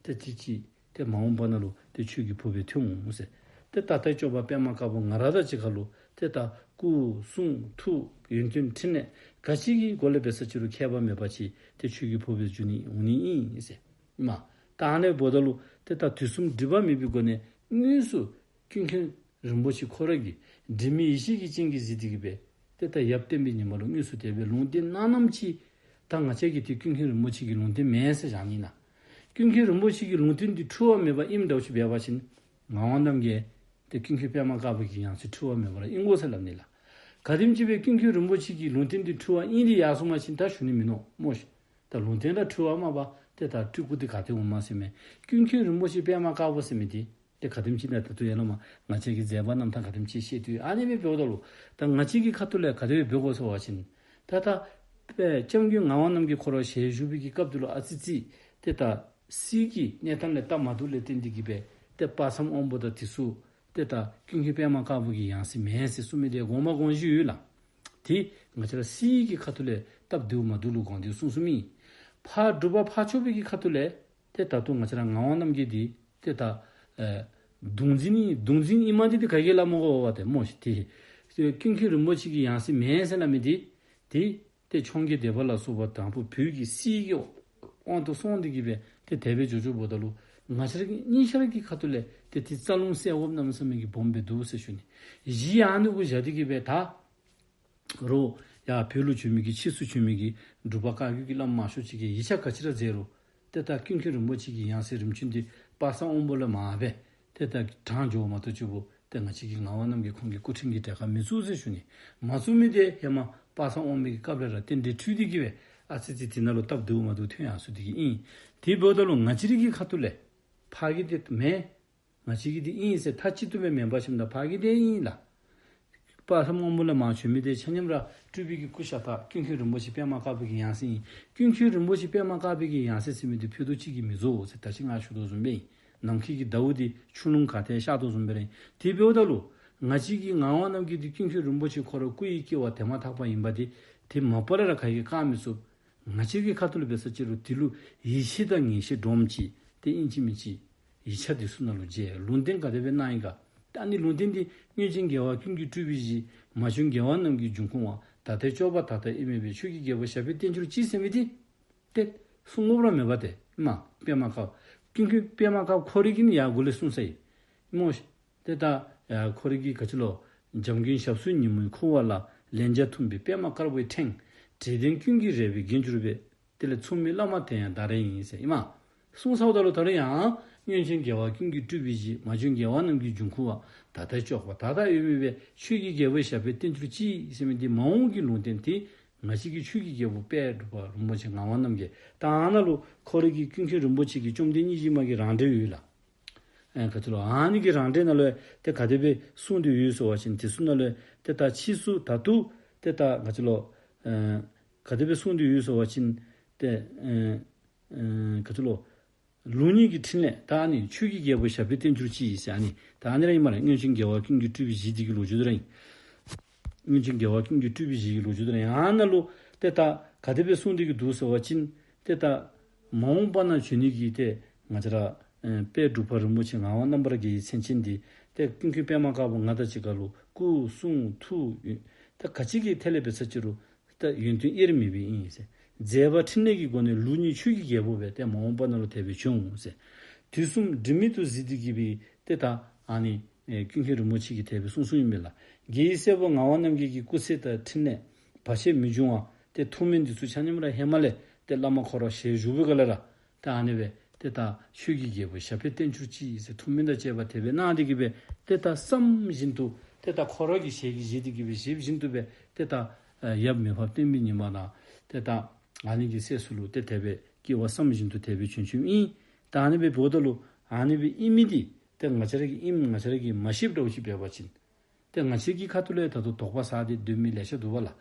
ཏེ་ཅིག་ཅིག་ཏེ་མ་འོངས་པ་ན་ལུ་ཏེ་ཆོས་ཀྱི་བུ་སྦེ་ཐོན་འོང་ཟེར། ཏེ་ད་ལྟའི་སྐྱོབ་པ་པདྨ་དཀར་པོ་ང་ར་དང་གཅིག་ཁར་ལུ་ཏེ་ད་སྐུ་གསུང་ཐུགས་ཡོན་ཏན་ཕྲིན་ལས་ག་ཅི་གི་སྒོ་ལས་འབད་ས་ཅི་རུང་ཁྱད་པར་མེད་པ་ཅིག་ཏེ་ཆོས་ཀྱི་བུ་སྦེ་འབྱུང་ནི་འོང་ནི་ཨིན་ཟེར་ཨིན་མས། ད་ཨ་ནི་འབདཝ་ད་ལུ་ཏེ་ད་དུས་གསུམ་སྒྲིབ་པ་མེད་པའི་སྒོ་ནས་དངོས་སུ་ཀུན་མཁྱེན་རིན་པོ་ཆེ་ཁོ་ར་གིས་དྲི་མེད་ཡེ་ཤེས་ཀྱི་སྤྱན་གྱིས་གཟིགས་ཏེ་གི་སྦེ་ཏེ་ད་ཡབ་བསྟན་པའི་ཉི་མ་ལུ་དངོས་སུ་དེ་སྦེ་ལུང་བསྟན་གནང་གནངམ་ཅིག་ད་ང་བཅས་ཀྱིས་ཏེ་ཀུན་མཁྱེན་རིན་པོ་ཆེ་གི་ལུང་བསྟན་མེན་ཟེར་བཞག་ནི་ན། ཀུན་མཁྱེན་རིན་པོ་ཆེ་གི་ལུང་བསྟན་འདི་འཁྲུལ་བ་མེད་པ་ཨིནམ་འདྲཝ་ཅིག་འབད་བ་ཅིན་ངག་དབང་རྣམ་རྒྱལ་ཏེ་ཀུན་མཁྱེན་པདྨ་དཀར་པོ་གི་ཡང་སྲིད་འཁྲུལ་བ་མེད་པ་ར་ཨིན་དགོ་ཟེར་སླབ་ནི་ལགས། ག་དེམ་ཅིག་སྦེ་ཀུན་མཁྱེན་རིན་པོ་ཆེ་གི་ལུང་བསྟན་འདི་འཁྲུལ་བ་ཨིན་ཏེ་ཡར་སོང་པ་ཅིན་ད་ཞུ་ནི་མིན་ནུག་སྨོ་ཤིག། ད་ལུང་བསྟན་ར་འཁྲུལ་བ་མ་པ་ཏེ་ད་སྤྲུལ་སྐུ་འདི་ག་ཏེ་འོངམ་ཟེར་མས། ཀུན་མཁྱེན་རིན་པོ་ཆེ་པདྨ་དཀར་པོ་ཟེར་མི་འདི་ཏེ་ག་དེམ་ཅིག་ན་ད་ལྟོ་ཡར་ལས་མར་ང་བཅས་ཀྱིས་མཛད་པ་རྣམ་ཐར་ག་དེམ་ཅིག་བཤད་དེ་ཨ་ནི་སྦེ་འབདཝ་ད་ལུ་ད་ང་བཅས་ཀྱི་ཁ་ཐུག་ལས་ག་དེ་སྦེ་འབད་དགོ་ཟེར་བ་ཅིན་ད་ད་དཔལ་སྐྱབས་མགོན་ངག་དབང་རྣམ་རྒྱལ་ཁོ་ར་ཞལ་བཞུགས་པའི་གི་སྐབས་དེ་ལུ་ཨ་ཙི་ཙི་ཏེ་ད་སྲིད་ཀྱི་གནས་སྟངས་ལས་སྟབས་མ་བདེཝ་ལས་བརྟེན་ཏེ་གི་སྦེ་ཏེ་དཔག་བསམ་དབང་པོ་དང་དེ་ཚུ་ཏེ་ད་ཀུན་མཁྱེན་པདྨ་དཀར་པོ་གི་ཡང་སྲིད་མེན་ཟེར་གསུངས་མི་འདི་དགོངས་པ་དགོངས་གཞི་ཡོད་ལགས། ཏེ་ང་བཅས་ར་སྲིད་ཀྱི་ཁ་ཐུག་ལས་སྟབས་བདེཝ་མ་བདེཝ་ལུ་དགོངས་ཏེ་གསུངས་གསུངསམ་ཨིན། ཕར་འབྲུག་པ་ཕར་ཕྱོགས་པའི་གི་ཁ་ཐུག་ལས་ཏེ་ད་ལྟོ་ང་བཅས་ར་ངག་དབང་རྣམ་རྒྱལ་འདི་ཏེ་ད་ཨེ་གདུང་འཛིན་ཨིན། གདུང་འཛིན་ཨིནམ་འདི་ཏེ་ག་གིས་སླབ་མི་དགོ་པས་ཏེ་སྨོ་ཤིག། ཏེ་ཀུན་མཁྱེན་རིན་པོ་ཆེ་གི་ཡང་སྲིད་མེན་ཟེར་སླབ་མི་འདི་ཏེ་ཏེ་འཕྱོངས་རྒྱས་སྡེ་པ་ལ་སོགས་པ་དང་ཕུ་བོད་ཀྱི་སྲིད་ཀྱི་དབང་དུ་སོང་སྟེ་གི་སྦེ་ཏེ་དེ་སྦེ་འགྱོ་འགྱོཝ་ད་ལུ་ང་བཅས་ར་གི་གཉིས་ཆ་ར་གི་ཁ་ཐུག་ལས་ཏེ་ཏེ་རྩ་རླུང་སེལ་དགོཔ་གནམ་མེད་ས་མེད་ཀྱི་སྦོམ་སྦེ་འདུག་ཟེར་ཞུ་ནི། གཞི་ཨ་ནི་གུ་བཞག་སྟེ་གི་སྦེ་ད་རུང་ཡར་བོད་ལུ་བྱོན་མི་གི་ཕྱིས་སུ་བྱོན་མི་གི་འབྲུག་པ་བཀའ་བརྒྱུད་ཀྱི་བླམ་མང་ཤོས་ཅིག་གིས་ཡིག་ཆ་ག་ཅི་ར་མཛད་རུང་ཏེ་ད་ཀུན་མཁྱེན་རིན་པོ་ཆེ་གི་ཡང་སྲིད་རིམ་བྱོན་འདི་དཔག་བསམ་དབང་པོ་ལས་མར་སྦེ་ཏེ་ད་དྲངས་འགྱོཝ་མ་གཏོགས་ཅིག་པོ་ཏེ་ང་བཅས་ཀྱི་ངག་དབང་རྣམ་རྒྱལ་ཁོང་གི་སྐུ་ཕྲེང་གི་གྲལ་ཁར་མི་ཚུད་ཟེར་ཞུ་ནི། མ་ཚུད་མི་འདི་ཧེ་མ་དཔག་བསམ་དབང་པོའི་གི་སྐབས་ལས་ར་རྟེན་འབྲེལ་འཁྲུལ་ཏེ་གི་སྦེ་ཨ་ཙི་ཙི་དེ་ནང་ལུ་སྟབས་བདེཝ་མ་བདེཝ་ཐོན་ཡར་སོང་སྟེ་གི་ཨིན། དེ་འབདཝ་ད་ལུ་ང་བཅས་རའི་གི་ཁ་ཐུག་ལས་ཕར་གི་འདི་མེན། ང་བཅས་ཀྱི་འདི་ཨིན་ཟེར་མཐའ་གཅིག་ཏུ་སྦེ་མེན་པར་ཞིནམ་ད་ཕར་གི་འདི་ཨིན་ལགས། དཔག་བསམ་དབང་པོ་ལས་མར་བྱོན་མི་འདི་ཆ་མཉམ་ར་སྤྲུལ་པའི་གི་སྐུ་ཤ་སྟག་ཀུན་མཁྱེན་རིན་པོ་ཆེ་པདྨ་དཀར་པོ་གི་ཡང་སྲིད་ཨིན། ཀུན་མཁྱེན་རིན་པོ་ཆེ་པདྨ་དཀར་པོ་གི་ཡང་སྲིད་ཟེར་མི་འདི་ཕུད་རྡོག་གཅིག་གིས་མི་རྫོགས་ཟེར་ད་ཅི་ང་ཞུ་དོ་བཟུམ་སྦེ་ཨིན། ནམ་མཁའི་གི་ཟླཝ་འདི་ཆུ་ཀླུང་ག་ཏེ་ཤར་དོ་བཟུམ་སྦེ་ར་ཨིན། དེ་འབདཝ་ད་ལུ་ང་བཅས་ཀྱི་ངག་དབང་རྣམ་རྒྱལ་འདི་ཀུན་མཁྱེན་རིན་པོ་ཆེ་ཁོ་ར་སྐུ་ཡི་སྐྱེ་བ་དེ་མ་ཐག་པ་ཨིན་པ་འདི་ དེ་མ་པ་ལས་ར་ག་གིས་བཀག་མི་ཚུགས། ང་བཅས་ཀྱི་ཁ་ཐུག་ལས་འབད་ས་ཅིག་རུང་དེ་ལུ་ཡིད་ཆེས་དང་ངེས་ཤེས་འདྲོངམ་ཅིག་ཏེ་ཨིན་ཅི་མིན་ཅི་ཡིག་ཆ་དེ་ཚུ་ནང་ལུ་མཇལ། ལུང་བསྟན་ག་དེ་སྦེ་གནང་ཡི་ག། ད་ཨ་ནི་ལུང་བསྟན་འདི་སྔོན་བྱོན་རྒྱལ་བ་ཀུན་གྱི་སྤྲུལ་པའི་གཞི། མ་བྱོན་རྒྱལ་བ་རྣམས་ཀྱི་འབྱུང་ཁུངས་པ། ད་ལྟའི་སྐྱོབ་པ་ད་ལྟ་ཡོད་མིན་པས། ཆོས་ཀྱི་རྒྱལ་པོ་ཞབས་པད་བརྟན་གྱུར་ཅིག་ཟེར་མི་འདི་ཏེ་གསུང་དགོཔ་ར་མེད་པ་ཏེ་ཨིན་མས། པདྨ་དཀར་ཀུན་མཁྱེན་པདྨ་དཀར་ཁོ་ར་གིས་ནི་ཡར་འགོ་ལས་གསུངས་ས་ཨིན་སྨོ། ཏེ་ད་ཡ་ཁོ་ར་གི་ག་ཅི་ལོ། འཇམ་མགོན་ཞབས་སོར་ཉིན་མོའི་ཁུ་བ་ལ། ལན་བརྒྱ་འཐུངས་པའི་པདྨ་དཀར་པོའི་ཕྲེང་། འབྲས་ལྡན་ཀུན་གྱི་རལ་པའི་རྒྱན་གྱུར་པའི། དེ་ལས་མཚུངས་མེད་བླ་མ་དེ་ཡང་བདག་རང་ཡིན་ཟེར་ཨིན་མས། གསུངས་ཚརཝ་ད་ལུ་ད་རུང་ཡང་སྔོན་བྱོན་རྒྱལ་བ་ཀུན་གྱི་སྤྲུལ་པའི་གཞི། མ་བྱོན་རྒྱལ་བ་རྣམས་ཀྱི་འབྱུང་ཁུངས་པ། ད་ལྟའི་སྐྱོབ་པ་ད་ལྟ་ཡོད་མིན་པས། ཆོས་ཀྱི་རྒྱལ་པོ་ཞབས་པད་བརྟན་གྱུར་ཅིག་ཟེར་མི་འདི་མ་འོངས་ཀྱི་ལུང་བསྟན་དེ་ང་བཅས་ཀྱི་ཆོས་ཀྱི་རྒྱལ་པོ་དཔལ་འབྲུག་པ་རིན་པོ་ཆེ་ངག་དབང་རྣམ་རྒྱལ། ད་ཨ་ནཱ་ལུ་ཁོ་ར་གི་ཀུན་མཁྱེན་རིན་པོ་ཆེ་གི་བཅོམ་ལྡན་སྙིང་རྗེ་མ་གི་རང་འགྲེལ་ཡོད་ལགས། ཨེ་ག་ཅི་ལོ། ཨ་ནི་གི་རང་འགྲེལ་ནང་ལུ་ཏེ་ག་དེ་སྦེ་གསུངས་ཏེ་ཡོད་ཟེར་བ་ཅིན་དེ་ཚུ་ནང་ལུ་ཏེ་ད་ཕྱིས་སུ་ད་ལྟོ་ཏེ་ད་ག་ཅི་ལོ། ཨེ་ག་དེ་སྦེ་གསུངས་ཏེ་ཡོད་ཟེར་བ་ཅིན་ཏེ་ཨེ་ཨེ་ག་ཅི་ལོ། ལུགས་གཉིས་ཀྱི་ཕྲིན་ལས་ད་ཨ་ནི་ཆོས་ཀྱི་རྒྱལ་པོ་ཞབས་པད་བརྟན་གྱུར་ཅིག་ཟེར་ཨ་ནི་ད་ཨ་ནི་ར་ཨིན་མས་ལགས། སྔོན་བྱོན་རྒྱལ་བ་ཀུན་གྱི་སྤྲུལ་པའི་གཞི་འདི་གི་ལོ་རྒྱུས་དེ་ར་ཨིན། སྔོན་བྱོན་རྒྱལ་བ་ཀུན་གྱི་སྤྲུལ་པའི་གཞི་གི་ལོ་རྒྱུས་དེ་ར་ཨིན། ཨ་ནཱ་ལུ་ཏེ་ད་ག་དེ་སྦེ་གསུངས་ཏེ་གི་འདུག་ཟེར་བ་ཅིན་ཏེ་ད་མ་འོངས་པ་ན་བྱོན་ནི་གི་ཏེ་ང་བཅས་ར་ཨེ་དཔལ་འབྲུག་པ་རིན་པོ་ཆེ་ངག་དབང་རྣམ་པར་རྒྱལ་གྱི་མཚན་ཅན་འདི་ཏེ་ཀུན་མཁྱེན་པདྨ་དཀར་པོ་ང་དང་གཅིག་ཁར་ལུ་སྐུ་གསུང་ཐུགས་ཡོན་ད་ག་ཅི་གི་ཐད་ལས་འབད་ས་ཅིག་རུང་ད་ཡོན་ཏན་དབྱེར་མེད་པའི་ཨིན་ཟེར། མཛད་པ་ཕྲིན་ལས་ཀྱི་སྒོ་ནས་ལུགས་གཉིས་ཆོས་ཀྱི་རྒྱལ་པོ་སྦེ་ཏེ་མ་འོངས་པ་ནང་ལུ་དེ་སྦེ་བྱོན་འོང་ཟེར། དུས་གསུམ་སྒྲིབ་མེད་དུ་གཟིགས་ཏེ་གི་སྦེ་ཏེ་ད་ཨ་ནི་ཨེ་ཀུན་མཁྱེན་རིན་པོ་ཆེ་གིས་དེ་སྦེ་གསུངས་གསུངསམ་ཨིན་མས་ལགས། རྒྱལ་བའི་སྲས་པོ་ངག་དབང་རྣམ་རྒྱལ་གྱི་སྐུ་ཚེ་དང་ཕྲིན་ལས་བར་ཆད་མི་འབྱུང་བ་ཏེ་ཐུགས་སྨོན་འདི་ཚུ་ཆ་མཉམ་ར་ཧེ་མ་ལས་ཏེ་བླ་མ་ཁོ་ར་ཞལ་བཞུགས་པའི་སྒང་ལས་ར་ཏེ་ཨ་ནི་སྦེ་ཏེ་ད་ཆོས་ཀྱི་རྒྱལ་པོ་ཞབས་པད་བརྟན་གྱུར་ཅིག་ཟེར་ཐུགས་སྨོན་དང་བཅས་པ་དེ་སྦེ་གནང་སྟེ་གི་སྦེ་ཏེ་ད་བསམ་བཞིན་དུ་ཏེ་ད་ཁོ་ར་གི་ཞལ་གྱིས་བཞེས་ཏེ་གི་སྦེ་བཞེས་བཞིན་དུ་སྦེ་ཏེ་ད་ཨ་ཡབ་མི་ཕམ་བསྟན་པའི་ཉི་མ་དང་ཏེ་ད་ཨ་ནི་གི་སྲས་སུ་ལུ་ཏེ་དེ་སྦེ་སྐྱེ་བ་བསམ་བཞིན་དུ་དེ་སྦེ་བྱོན་བྱོནམ་ཨིན། ད་ཨ་ནི་སྦེ་འབདཝ་ད་ལུ་ཨ་ནི་སྦེ་ཨིན་མི་འདི་ཏེ་ང་བཅས་ར་གིས་ཨིནམ་ང་བཅས་ར་གིས་མ་ཤེསཔ་འདྲཝ་ཅིག་འབད་བ་ཅིན་ཏེ་ང་བཅས་ཀྱི་ཁ་ཐུག་ལས་ད་ལྟོ་དོགས་པ་ཟ་སྟེ་སྡོད་མི་ལེ་ཤ་འདུག་པ་ལགས།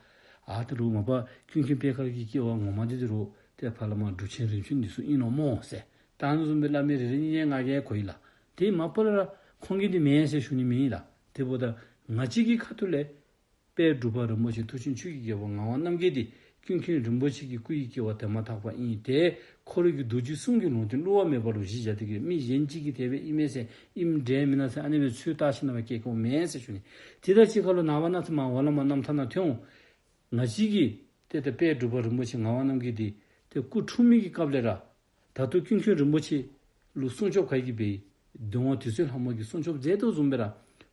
ཨ་ད་རུང་མ་པ་ཀུན་མཁྱེན་པད་དཀར་གྱི་སྐྱེ་བ་ངོ་མ་འདི་ད་རུང་ཏེ་ཕར་བླ་མ་འབྲུག་ཆེན་རིམ་བྱོན་འདི་ཚུ་ཨིན་ནོ་སྨོ་ཟེར། ད་ཨ་ནི་བཟུམ་སྦེ་བླ་མ་རེ་རེ་གཉིས་གཉིས་ང་གིས་གོ་ཡི་ལགས། དེ་མ་པ་ལས་ར་ཁོང་གིས་འདི་མེན་ཟེར་ཞུ་ནི་མེད་ལགས། དེ་འབདཝ་ད་ང་བཅས་ཀྱི་ཁ་ཐུག་ལས་དཔལ་འབྲུག་པ་རིན་པོ་ཆེ་མཐུ་ཆེན་ཆོས་ཀྱི་རྒྱལ་པོ་ངག་དབང་རྣམ་རྒྱལ་འདི་ཀུན་མཁྱེན་རིན་པོ་ཆེ་གི་སྐུ་ཡི་སྐྱེ་བ་དེ་མ་ཐག་པ་ཨིན། ཏེ་ཁོ་ར་གི་རྡོ་རྗེ་གསུམ་གྱི་ལུང་བསྟན་བསླུ་བ་མེད་པ་ལུ་གཞི་བཞག་སྟེ་གི་མི་གཞན་གཅིག་གིས་དེ་སྦེ་ཨིན་མས་ཟེར་ཨིནམ་འདྲས་མེན་ན་ཟེར་ཨ་ནི་སྦེ་ཚུར་བལྟ་ཞིནམ་སྦེ་སྐྱེལ་དགོཔ་མེན་ཟེར་ཞུ་ནི། དེ་དང་གཅིག་ཁར་ལུ་ནངས་པ་གནངས་ཚེ་མར་འོག་ལས་མར་རྣམ་ཐར་ནང་ཐོན་འོང་། ང་བཅས་ཀྱི་ཏེ་ད་དཔལ་འབྲུག་པ་རིན་པོ་ཆེ་ངག་དབང་རྣམ་རྒྱལ་འདི་ཏེ་སྐུ་འཁྲུངས་མི་གི་སྐབས་ལས་ར་ད་ལྟོ་ཀུན་མཁྱེན་རིན་པོ་ཆེ་ལུ་སྲུང་སྐྱོབ་ག་གིས་འབད་འདོད་དབང་དུད་སོལ་ལྷ་མོ་གིས་སྲུང་སྐྱོབ་མཛད་དོ་བཟུམ་སྦེ་ར་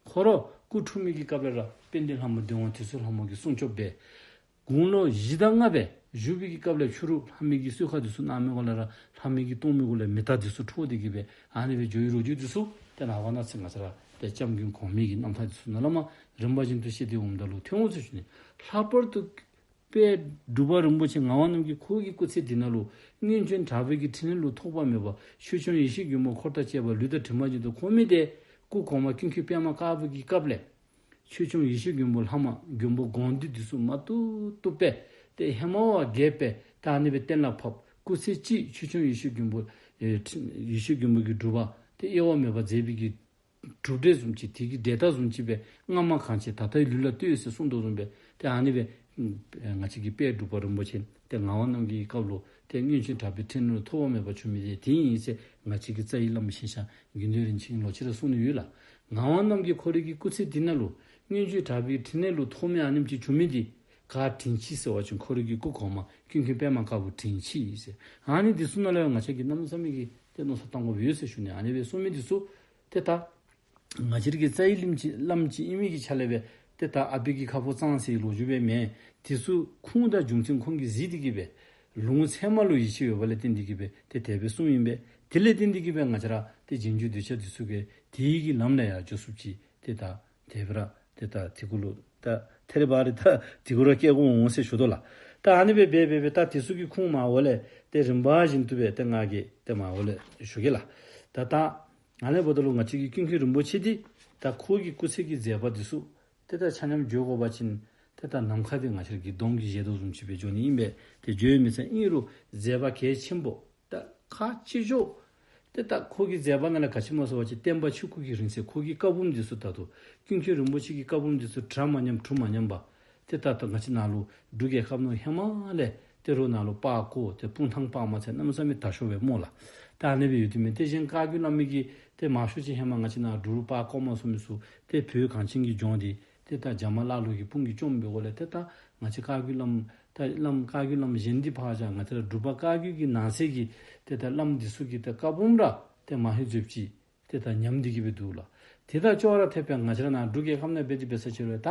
ཁོ་ར་སྐུ་འཁྲུངས་མི་གི་སྐབས་ལས་ར་དཔལ་ལྡན་ལྷ་མོ་འདོད་དབང་དུད་སོལ་ལྷ་མོ་གིས་སྲུང་སྐྱོབ་འབད། དགུང་ལོ་བཞི་དང་ལྔ་སྦེ་བཞུགས་པའི་གི་སྐབས་ལས་ཕྱི་རུ་ལྷ་མོ་གིས་གསོལ་ཁ་འདི་ཚུ་གནང་མི་གུ་ལས་ར་ལྷ་མོ་གིས་གཏོར་མི་གུ་ལས་མེ་སྟག་འདི་ཚུ་འཕྲོ་སྟེ་གི་སྦེ་ཨ་ནི་སྦེ་འགྱོ་བའི་ལོ་རྒྱུས་འདི་ཚུ་ཏེ་ནངས་པ་གནངས་ཚེ་ང་བཅས་ར་ཏེ་སྐྱབས་མགོན་གོང་མའི་གི་རྣམ་ཐར་འདི་ཚུ་ནང་ལས་མར་རིམ་པ་བཞིན་དུ་བཤད་དེ་འོངམ་ད་ལུ་ཐོན་འོང་ཟེར་ཞུ་ནི། ལྷག་པར་དུ་དཔལ་འབྲུག་པ་རིན་པོ་ཆེ་ངག་དབང་རྣམ་རྒྱལ་ཁོ་གི་སྐུ་ཚེ་འདི་ནང་ལུ་སྔོན་བྱོན་གྲགས་པའི་གི་ཕྲིན་ལས་ལུ་ཐོགས་པ་མེད་པར་ཆོས་སྐྱོང་ཡེ་ཤེས་མགོན་པོ་འཁོར་དང་བཅས་པ་ལུས་དང་གྲིབ་མ་བཞིན་དུ་འཁོར་མི་འདི་སྐུ་གོང་མ་ཀུན་མཁྱེན་པདྨ་དཀར་པོ་གི་སྐབས་ལས་ཆོས་སྐྱོང་ཡེ་ཤེས་མགོན་པོ་ལྷ་མོ་མགོན་པོ་དགོངས་འདུས་འདི་ཚུ་མ་བཏུབ་བཏུབ་སྦེ་ཏེ་ཧེ་མ་བ་རྒྱས་པའི་ད་ཨ་ནི་སྦེ་གཏན་ལ་ཕབ། སྐུ་ཚེ་གཅིག་ཆོས་སྐྱོང་ཡེ་ཤེས་མགོན་པོ་ཨེ་ཡེ་ཤེས་མགོན་པོ་གི་སྒྲུབ་པ་ཏེ་དབྱེ་བ་མེད་པར་མཛད་པའི་གི་གྲུབ་འབྲས་བཟུམ་ཅིག་དེ་གི་འབྲས་རྟགས་བཟུམ་ཅིག་སྦེ་སྔ་མ་གང་བྱས་ད་ལྟའི་ལུས་ལ་ལྟོས་ཟེར་གསུངས་དོ་བཟུམ་སྦེ་ཏེ་ཨ་ནི་སྦེ་ང་བཅས་ཀྱི་དཔལ་འབྲུག་པ་རིན་པོ་ཆེ་ཏེ་ངག་དབང་རྣམ་རྒྱལ་གྱི་སྐབས་ལུ་ཏེ་སྔོན་བྱོན་གྲགས་པའི་ཕྲིན་ལས་ལུ་ཐོགས་པ་མེད་པར་བྱོན་མི་དེ་དེ་ཨིན་ཟེར་ང་བཅས་ཀྱི་རྩ་བའི་བླ་མ་ཞིང་གཤེགས་དགེ་འདུན་རིན་ཆེན་ལོག་ཅི་ར་གསུངས་ནི་ཡོད་ལགས། ངག་དབང་རྣམ་རྒྱལ་ཁོ་རའི་གི་སྐུ་ཚེ་འདི་ནང་ལུ་སྔོན་བྱོན་གྲགས་པའི་ཕྲིན་ལས་ལུ་ཐོགས་མེད་ཨ་ནེམ་ཅིག་བྱུང་མི་འདི་ག་དྲིན་ཆེ་ཟེར་བ་ཅིན་ཁོ་རའི་གི་སྐུ་གོང་མ་ཀུན་མཁྱེན་པདྨ་དཀར་པོ་དྲིན་ཆེ་ཟེར། ཨ་ནི་འདི་ཚུ་ནང་ལས་ང་བཅས་ཀྱིས་གནམ་མེད་ས་མེད་ཀྱི་ཏེ་མནོ་བསམ་བཏང་དགོཔ་ཡོད་ཟེར་ཞུ་ནི། ཨ་ནི་སྦེ་གསུངས་མི་འདི་ཚུ་ཏེ་ད་ང་བཅས་ར་གི་རྩ་བའི་བླམ་ཅིག་བླམ་ཅིག་ཨིན་མི་གི་ཆ་ལས་སྦེ་ཏེ་ད་ཨ་པའི་གི་ཁ་ཕོ་གཙང་ཟེར་ལོ་རྒྱུས་སྦེ་མེན། དེ་ཚུ་ཁུངས་དང་རྒྱུ་མཚན་ཁོང་གིས་གཟིགས་ཏེ་གི་སྦེ་ལུང་ཚད་མ་ལུ་ཡིད་ཆེས་ཡོད་པ་ལས་བརྟེན་ཏེ་གི་སྦེ་ཏེ་དེ་སྦེ་གསུངསམ་ཨིན་པས། དེ་ལས་བརྟེན་ཏེ་གི་སྦེ་ང་བཅས་ར་ཏེ་རྗེས་འཇུག་གདུལ་བྱ་འདི་ཚུ་གིས་དེ་གི་ལམ་ལས་ཡར་འགྱོ་ཚུགསཔ་ཅིག་ཏེ་ད་དེ་སྦེ་ར་ཏེ་ད་དེ་གུ་ལུ་ད་ཐེ་རེ་བ་རེ་ད་དེ་གུ་ར་བཀལ་དགོ་འོང་ཟེར་ཞུ་དོ་ལགས། ད་ཨ་ནི་སྦེ་འབད་འབད་འབད་ད་དེ་ཚུ་གི་ཁུངས་མར་འོག་ལས་ཏེ་རིམ་པ་བཞིན་དུ་སྦེ་ཏེ་ང་གིས་ཏེ་མར་འོག་ལས་ཞུ་གེ་ལགས། ད་ད་ཨ་ནི་འབདཝ་ད་ལུ་ང་བཅས་ཀྱི་ཀུན་མཁྱེན་རིན་པོ་ཆེ་འདི་ད་ཁོ་གི་སྐུ་ཚེ་གི་མཛད་པ་འདི་ཚུ་ཏེ་ད་ཆ་མཉམ་བརྗོད་དགོ་པ་ཅིན་ཏེ་ད་ནམ་མཁའ་འདི་ང་བཅས་ར་གི་གདོང་གི་ཞལ་དོ་བཟུམ་ཅིག་སྦེ་འགྱོ་ནི་ཨིན་པས། ཏེ་བརྗོད་མི་ཚར། ཨིན་རུང་མཛད་པ་གལ་ཆེན་པོ་ད་ཁག་ཆེ་ཤོས་ཏེ་ད་ཁོ་གི་མཛད་པ་ནང་ལས་ག་ཅི་སྨོ་ཟེར་བ་ཅིན་བསྟན་པ་ཆོས་སྐུ་གི་རིང་བསྲེལ། ཁོ་གི་བཀའ་འབུམ་འདི་ཚུ་ད་ལྟོ་ཀུན་མཁྱེན་རིན་པོ་ཆེ་གི་བཀའ་འབུམ་འདི་ཚུ་གྲ་མ་ཉམས་གྲུ་མ་ཉམས་པར་ ཏེ་ད་ད་ང་བཅས་ནཱ་ལུ་འབྲུག་རྒྱལ་ཁབ་ནང་ཧེ་མ་ལས་ཏེ་རོགས་ནཱ་ལུ་པར་བརྐོ་ཏེ་སྤུངས་ཐང་པར་མ་ཚད་གནམ་མེད་ས་མེད་དྲག་ཤོས་སྦེ་སྨོ་ལགས། ད་ཨ་ནི་སྦེ་ཡོད་དེ་མས། ཏེ་གཞན་བཀའ་བརྒྱུད་བླམ་གི་ཏེ་མང་ཤོས་ཅིག་ཧེ་མ་ང་བཅས་ནཱ་འབྲུག་ལུ་པར་བརྐོ་མ་ཚུགས་མི་ཚུ་ཏེ་བོད་གངས་ཅན་གྱི་ལྗོངས་འདི་ཏེ་ད་རྒྱ་དམར་ཀླ་ཀློ་གི་དཔུང་གིས་བཅོམ་པའི་སྒོ་ལས་ཏེ་ད་ང་བཅས་བཀའ་བརྒྱུད་བླམ་ད་བླམ་བཀའ་བརྒྱུད་བླམ་གཞན་འདི་ཕར་བཞག། ང་བཅས་ར་འབྲུག་པ་བཀའ་བརྒྱུད་ཀྱི་ནང་གསེས་ཀྱི་ཏེ་ད་བླམ་འདི་ཚུ་གི་ཏེ་བཀའ་འབུམ་ར་ཏེ་མ་ཧེ་བཟོདཔ་ཅིག་ཏེ་ད་ཉམས་ཏེ་གི་སྦེ་འདུག་ལགས། ཏེ་ད་ཅོག་ར་འཐདཔ་སྦེ་ང་བཅས་ར་ནཱ་འབྲུག་རྒྱལ་ཁབ་ནང་འབད་དེ་འབད་ས་ཅིག་རུང་ད་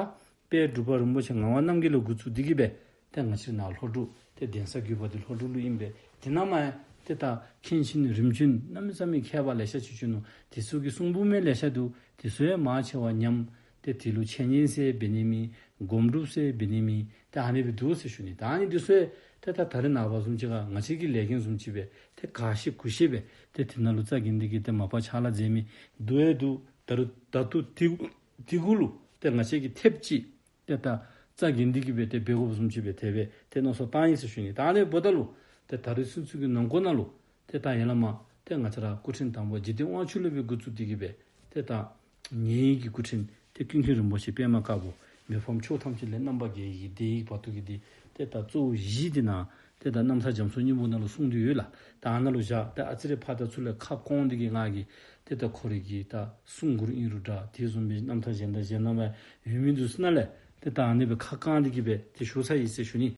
དཔལ་འབྲུག་པ་རིན་པོ་ཆེ་ངག་དབང་རྣམ་རྒྱལ་ལས་འགོ་བཙུགས་ཏེ་གི་སྦེ་ཏེ་ང་བཅས་ར་ནཱ་ལྷོ་འབྲུག་ཏེ་གདན་ས་བརྒྱུད་པ་འདི་ལྷོ་འབྲུག་ལུ་ཨིན་པས། དེ་ནང་མ་ཡང་ཏེ་ད་མཁན་ཆེན་རིམ་བྱོན་གནམ་མེད་ས་མེད་མཁས་པ་ལེ་ཤ་ཅིག་བྱོན་ནུག། དེ་ཚུ་གི་གསུང་འབུམ་ཡང་ལེ་ཤ་འདུག། དེ་ཚུ་ཡང་མང་ཆེ་བ་ཉམས། ཏེ་དེ་ལུ་འཆད་ཉན་ཟེར་འབད་ནི་མེད། སྒོམ་སྒྲུབ་ཟེར་འབད་ནི་མེད། ཏེ་ཨ་ནི་སྦེ་འདུག་ཟེར་ཞུ་ནི། ད་ཨ་ནི་འདི་ཚུ་ཡང་ཏེ་ད་ད་རེས་ནངས་པ་བཟུམ་ཅིག་ཁར་ང་བཅས་ཀྱི་ལས་འགན་བཟུམ་ཅིག་སྦེ་ཏེ་ག་ཤེས་གུ་ཤེས་སྦེ་ཏེ་དེ་ནང་ལུ་རྩ་འགེངས་ཏེ་གི་ཏེ་མ་པ་ཕྱག་ལཱ་མཛད་མི་འདུག་ཡང་འདུག། ད་རུང་ད་ལྟོ་དེ་དེ་གུ་ལུ་ཏེ་ང་བཅས་ཀྱིས་ཐེབས་ཅིག་ཏེ་ད་རྩ་འགེངས་ཏེ་གི་སྦེ་ཏེ་འབད་དགོཔ་བཟུམ་ཅིག་སྦེ་དེ་སྦེ་ཏེ་མནོ་བསམ་བཏང་ཡི་ཟེར་ཞུ་ནི། ད་ཨ་ནི་འབདཝ་ད་ལུ་ཏེ་ད་རེས་ཚུན་ཚོད་ཀྱི་ནང་འཁོད་ནང་ལུ་ཏེ་ད་ཡར་ལས་མར་ཏེ་ང་བཅས་ར་སྐུ་ཕྲེང་དང་པ་འཇིག་རྟེན་དབང་ཕྱུག་ལས་སྦེ་འགོ་བཙུགས་ཏེ་གི་སྦེ་ཏེ་ད་ཉེ་བའི་གི་སྐུ་ཕྲེང་ཏེ་ཀུན་མཁྱེན་རིན་པོ་ཆེ་པདྨ་དཀར་པོ་མི་ཕམ་ཕྱོགས་ཐམས་ཅད་ལས་རྣམ་པར་རྒྱལ་བའི་གི་སྡེ་ཡི་བར་དུ་གི་འདི་ཏེ་ད་གཙོ་བོ་གཞི་འདི་ནཱ་ཏེ་ད་རྣམ་ཐར་རྒྱ་མཚོའི་སྙིང་པོ་ནང་ལུ་གསུངས་ཏེ་ཡོད་ལགས། ད་ཨ་ནཱ་ལུ་བཞག། ཏེ་ཨ་ཙི་རེ་ཕར་དང་ཚུར་ལས་ཁ་སྐོང་སྟེ་གི་ང་གིས་ཏེ་ད་ཁོ་རའི་གི་ད་གསུང་མགུར་ཨིན་རུང་འདྲ། དེ་བཟུམ་སྦེ་རྣམ་ཐར་གཞན་དང་གཞན་ནང་མ་ཡོད་མི་འདི་ཚུ་ནང་ལས་ཏེ་ད་ཨ་ནི་སྦེ་ཁ་བཀང་སྟེ་གི་སྦེ་ཏེ་ཞུ་ཚར་ཡི་ཟེར་ཞུ་ནི།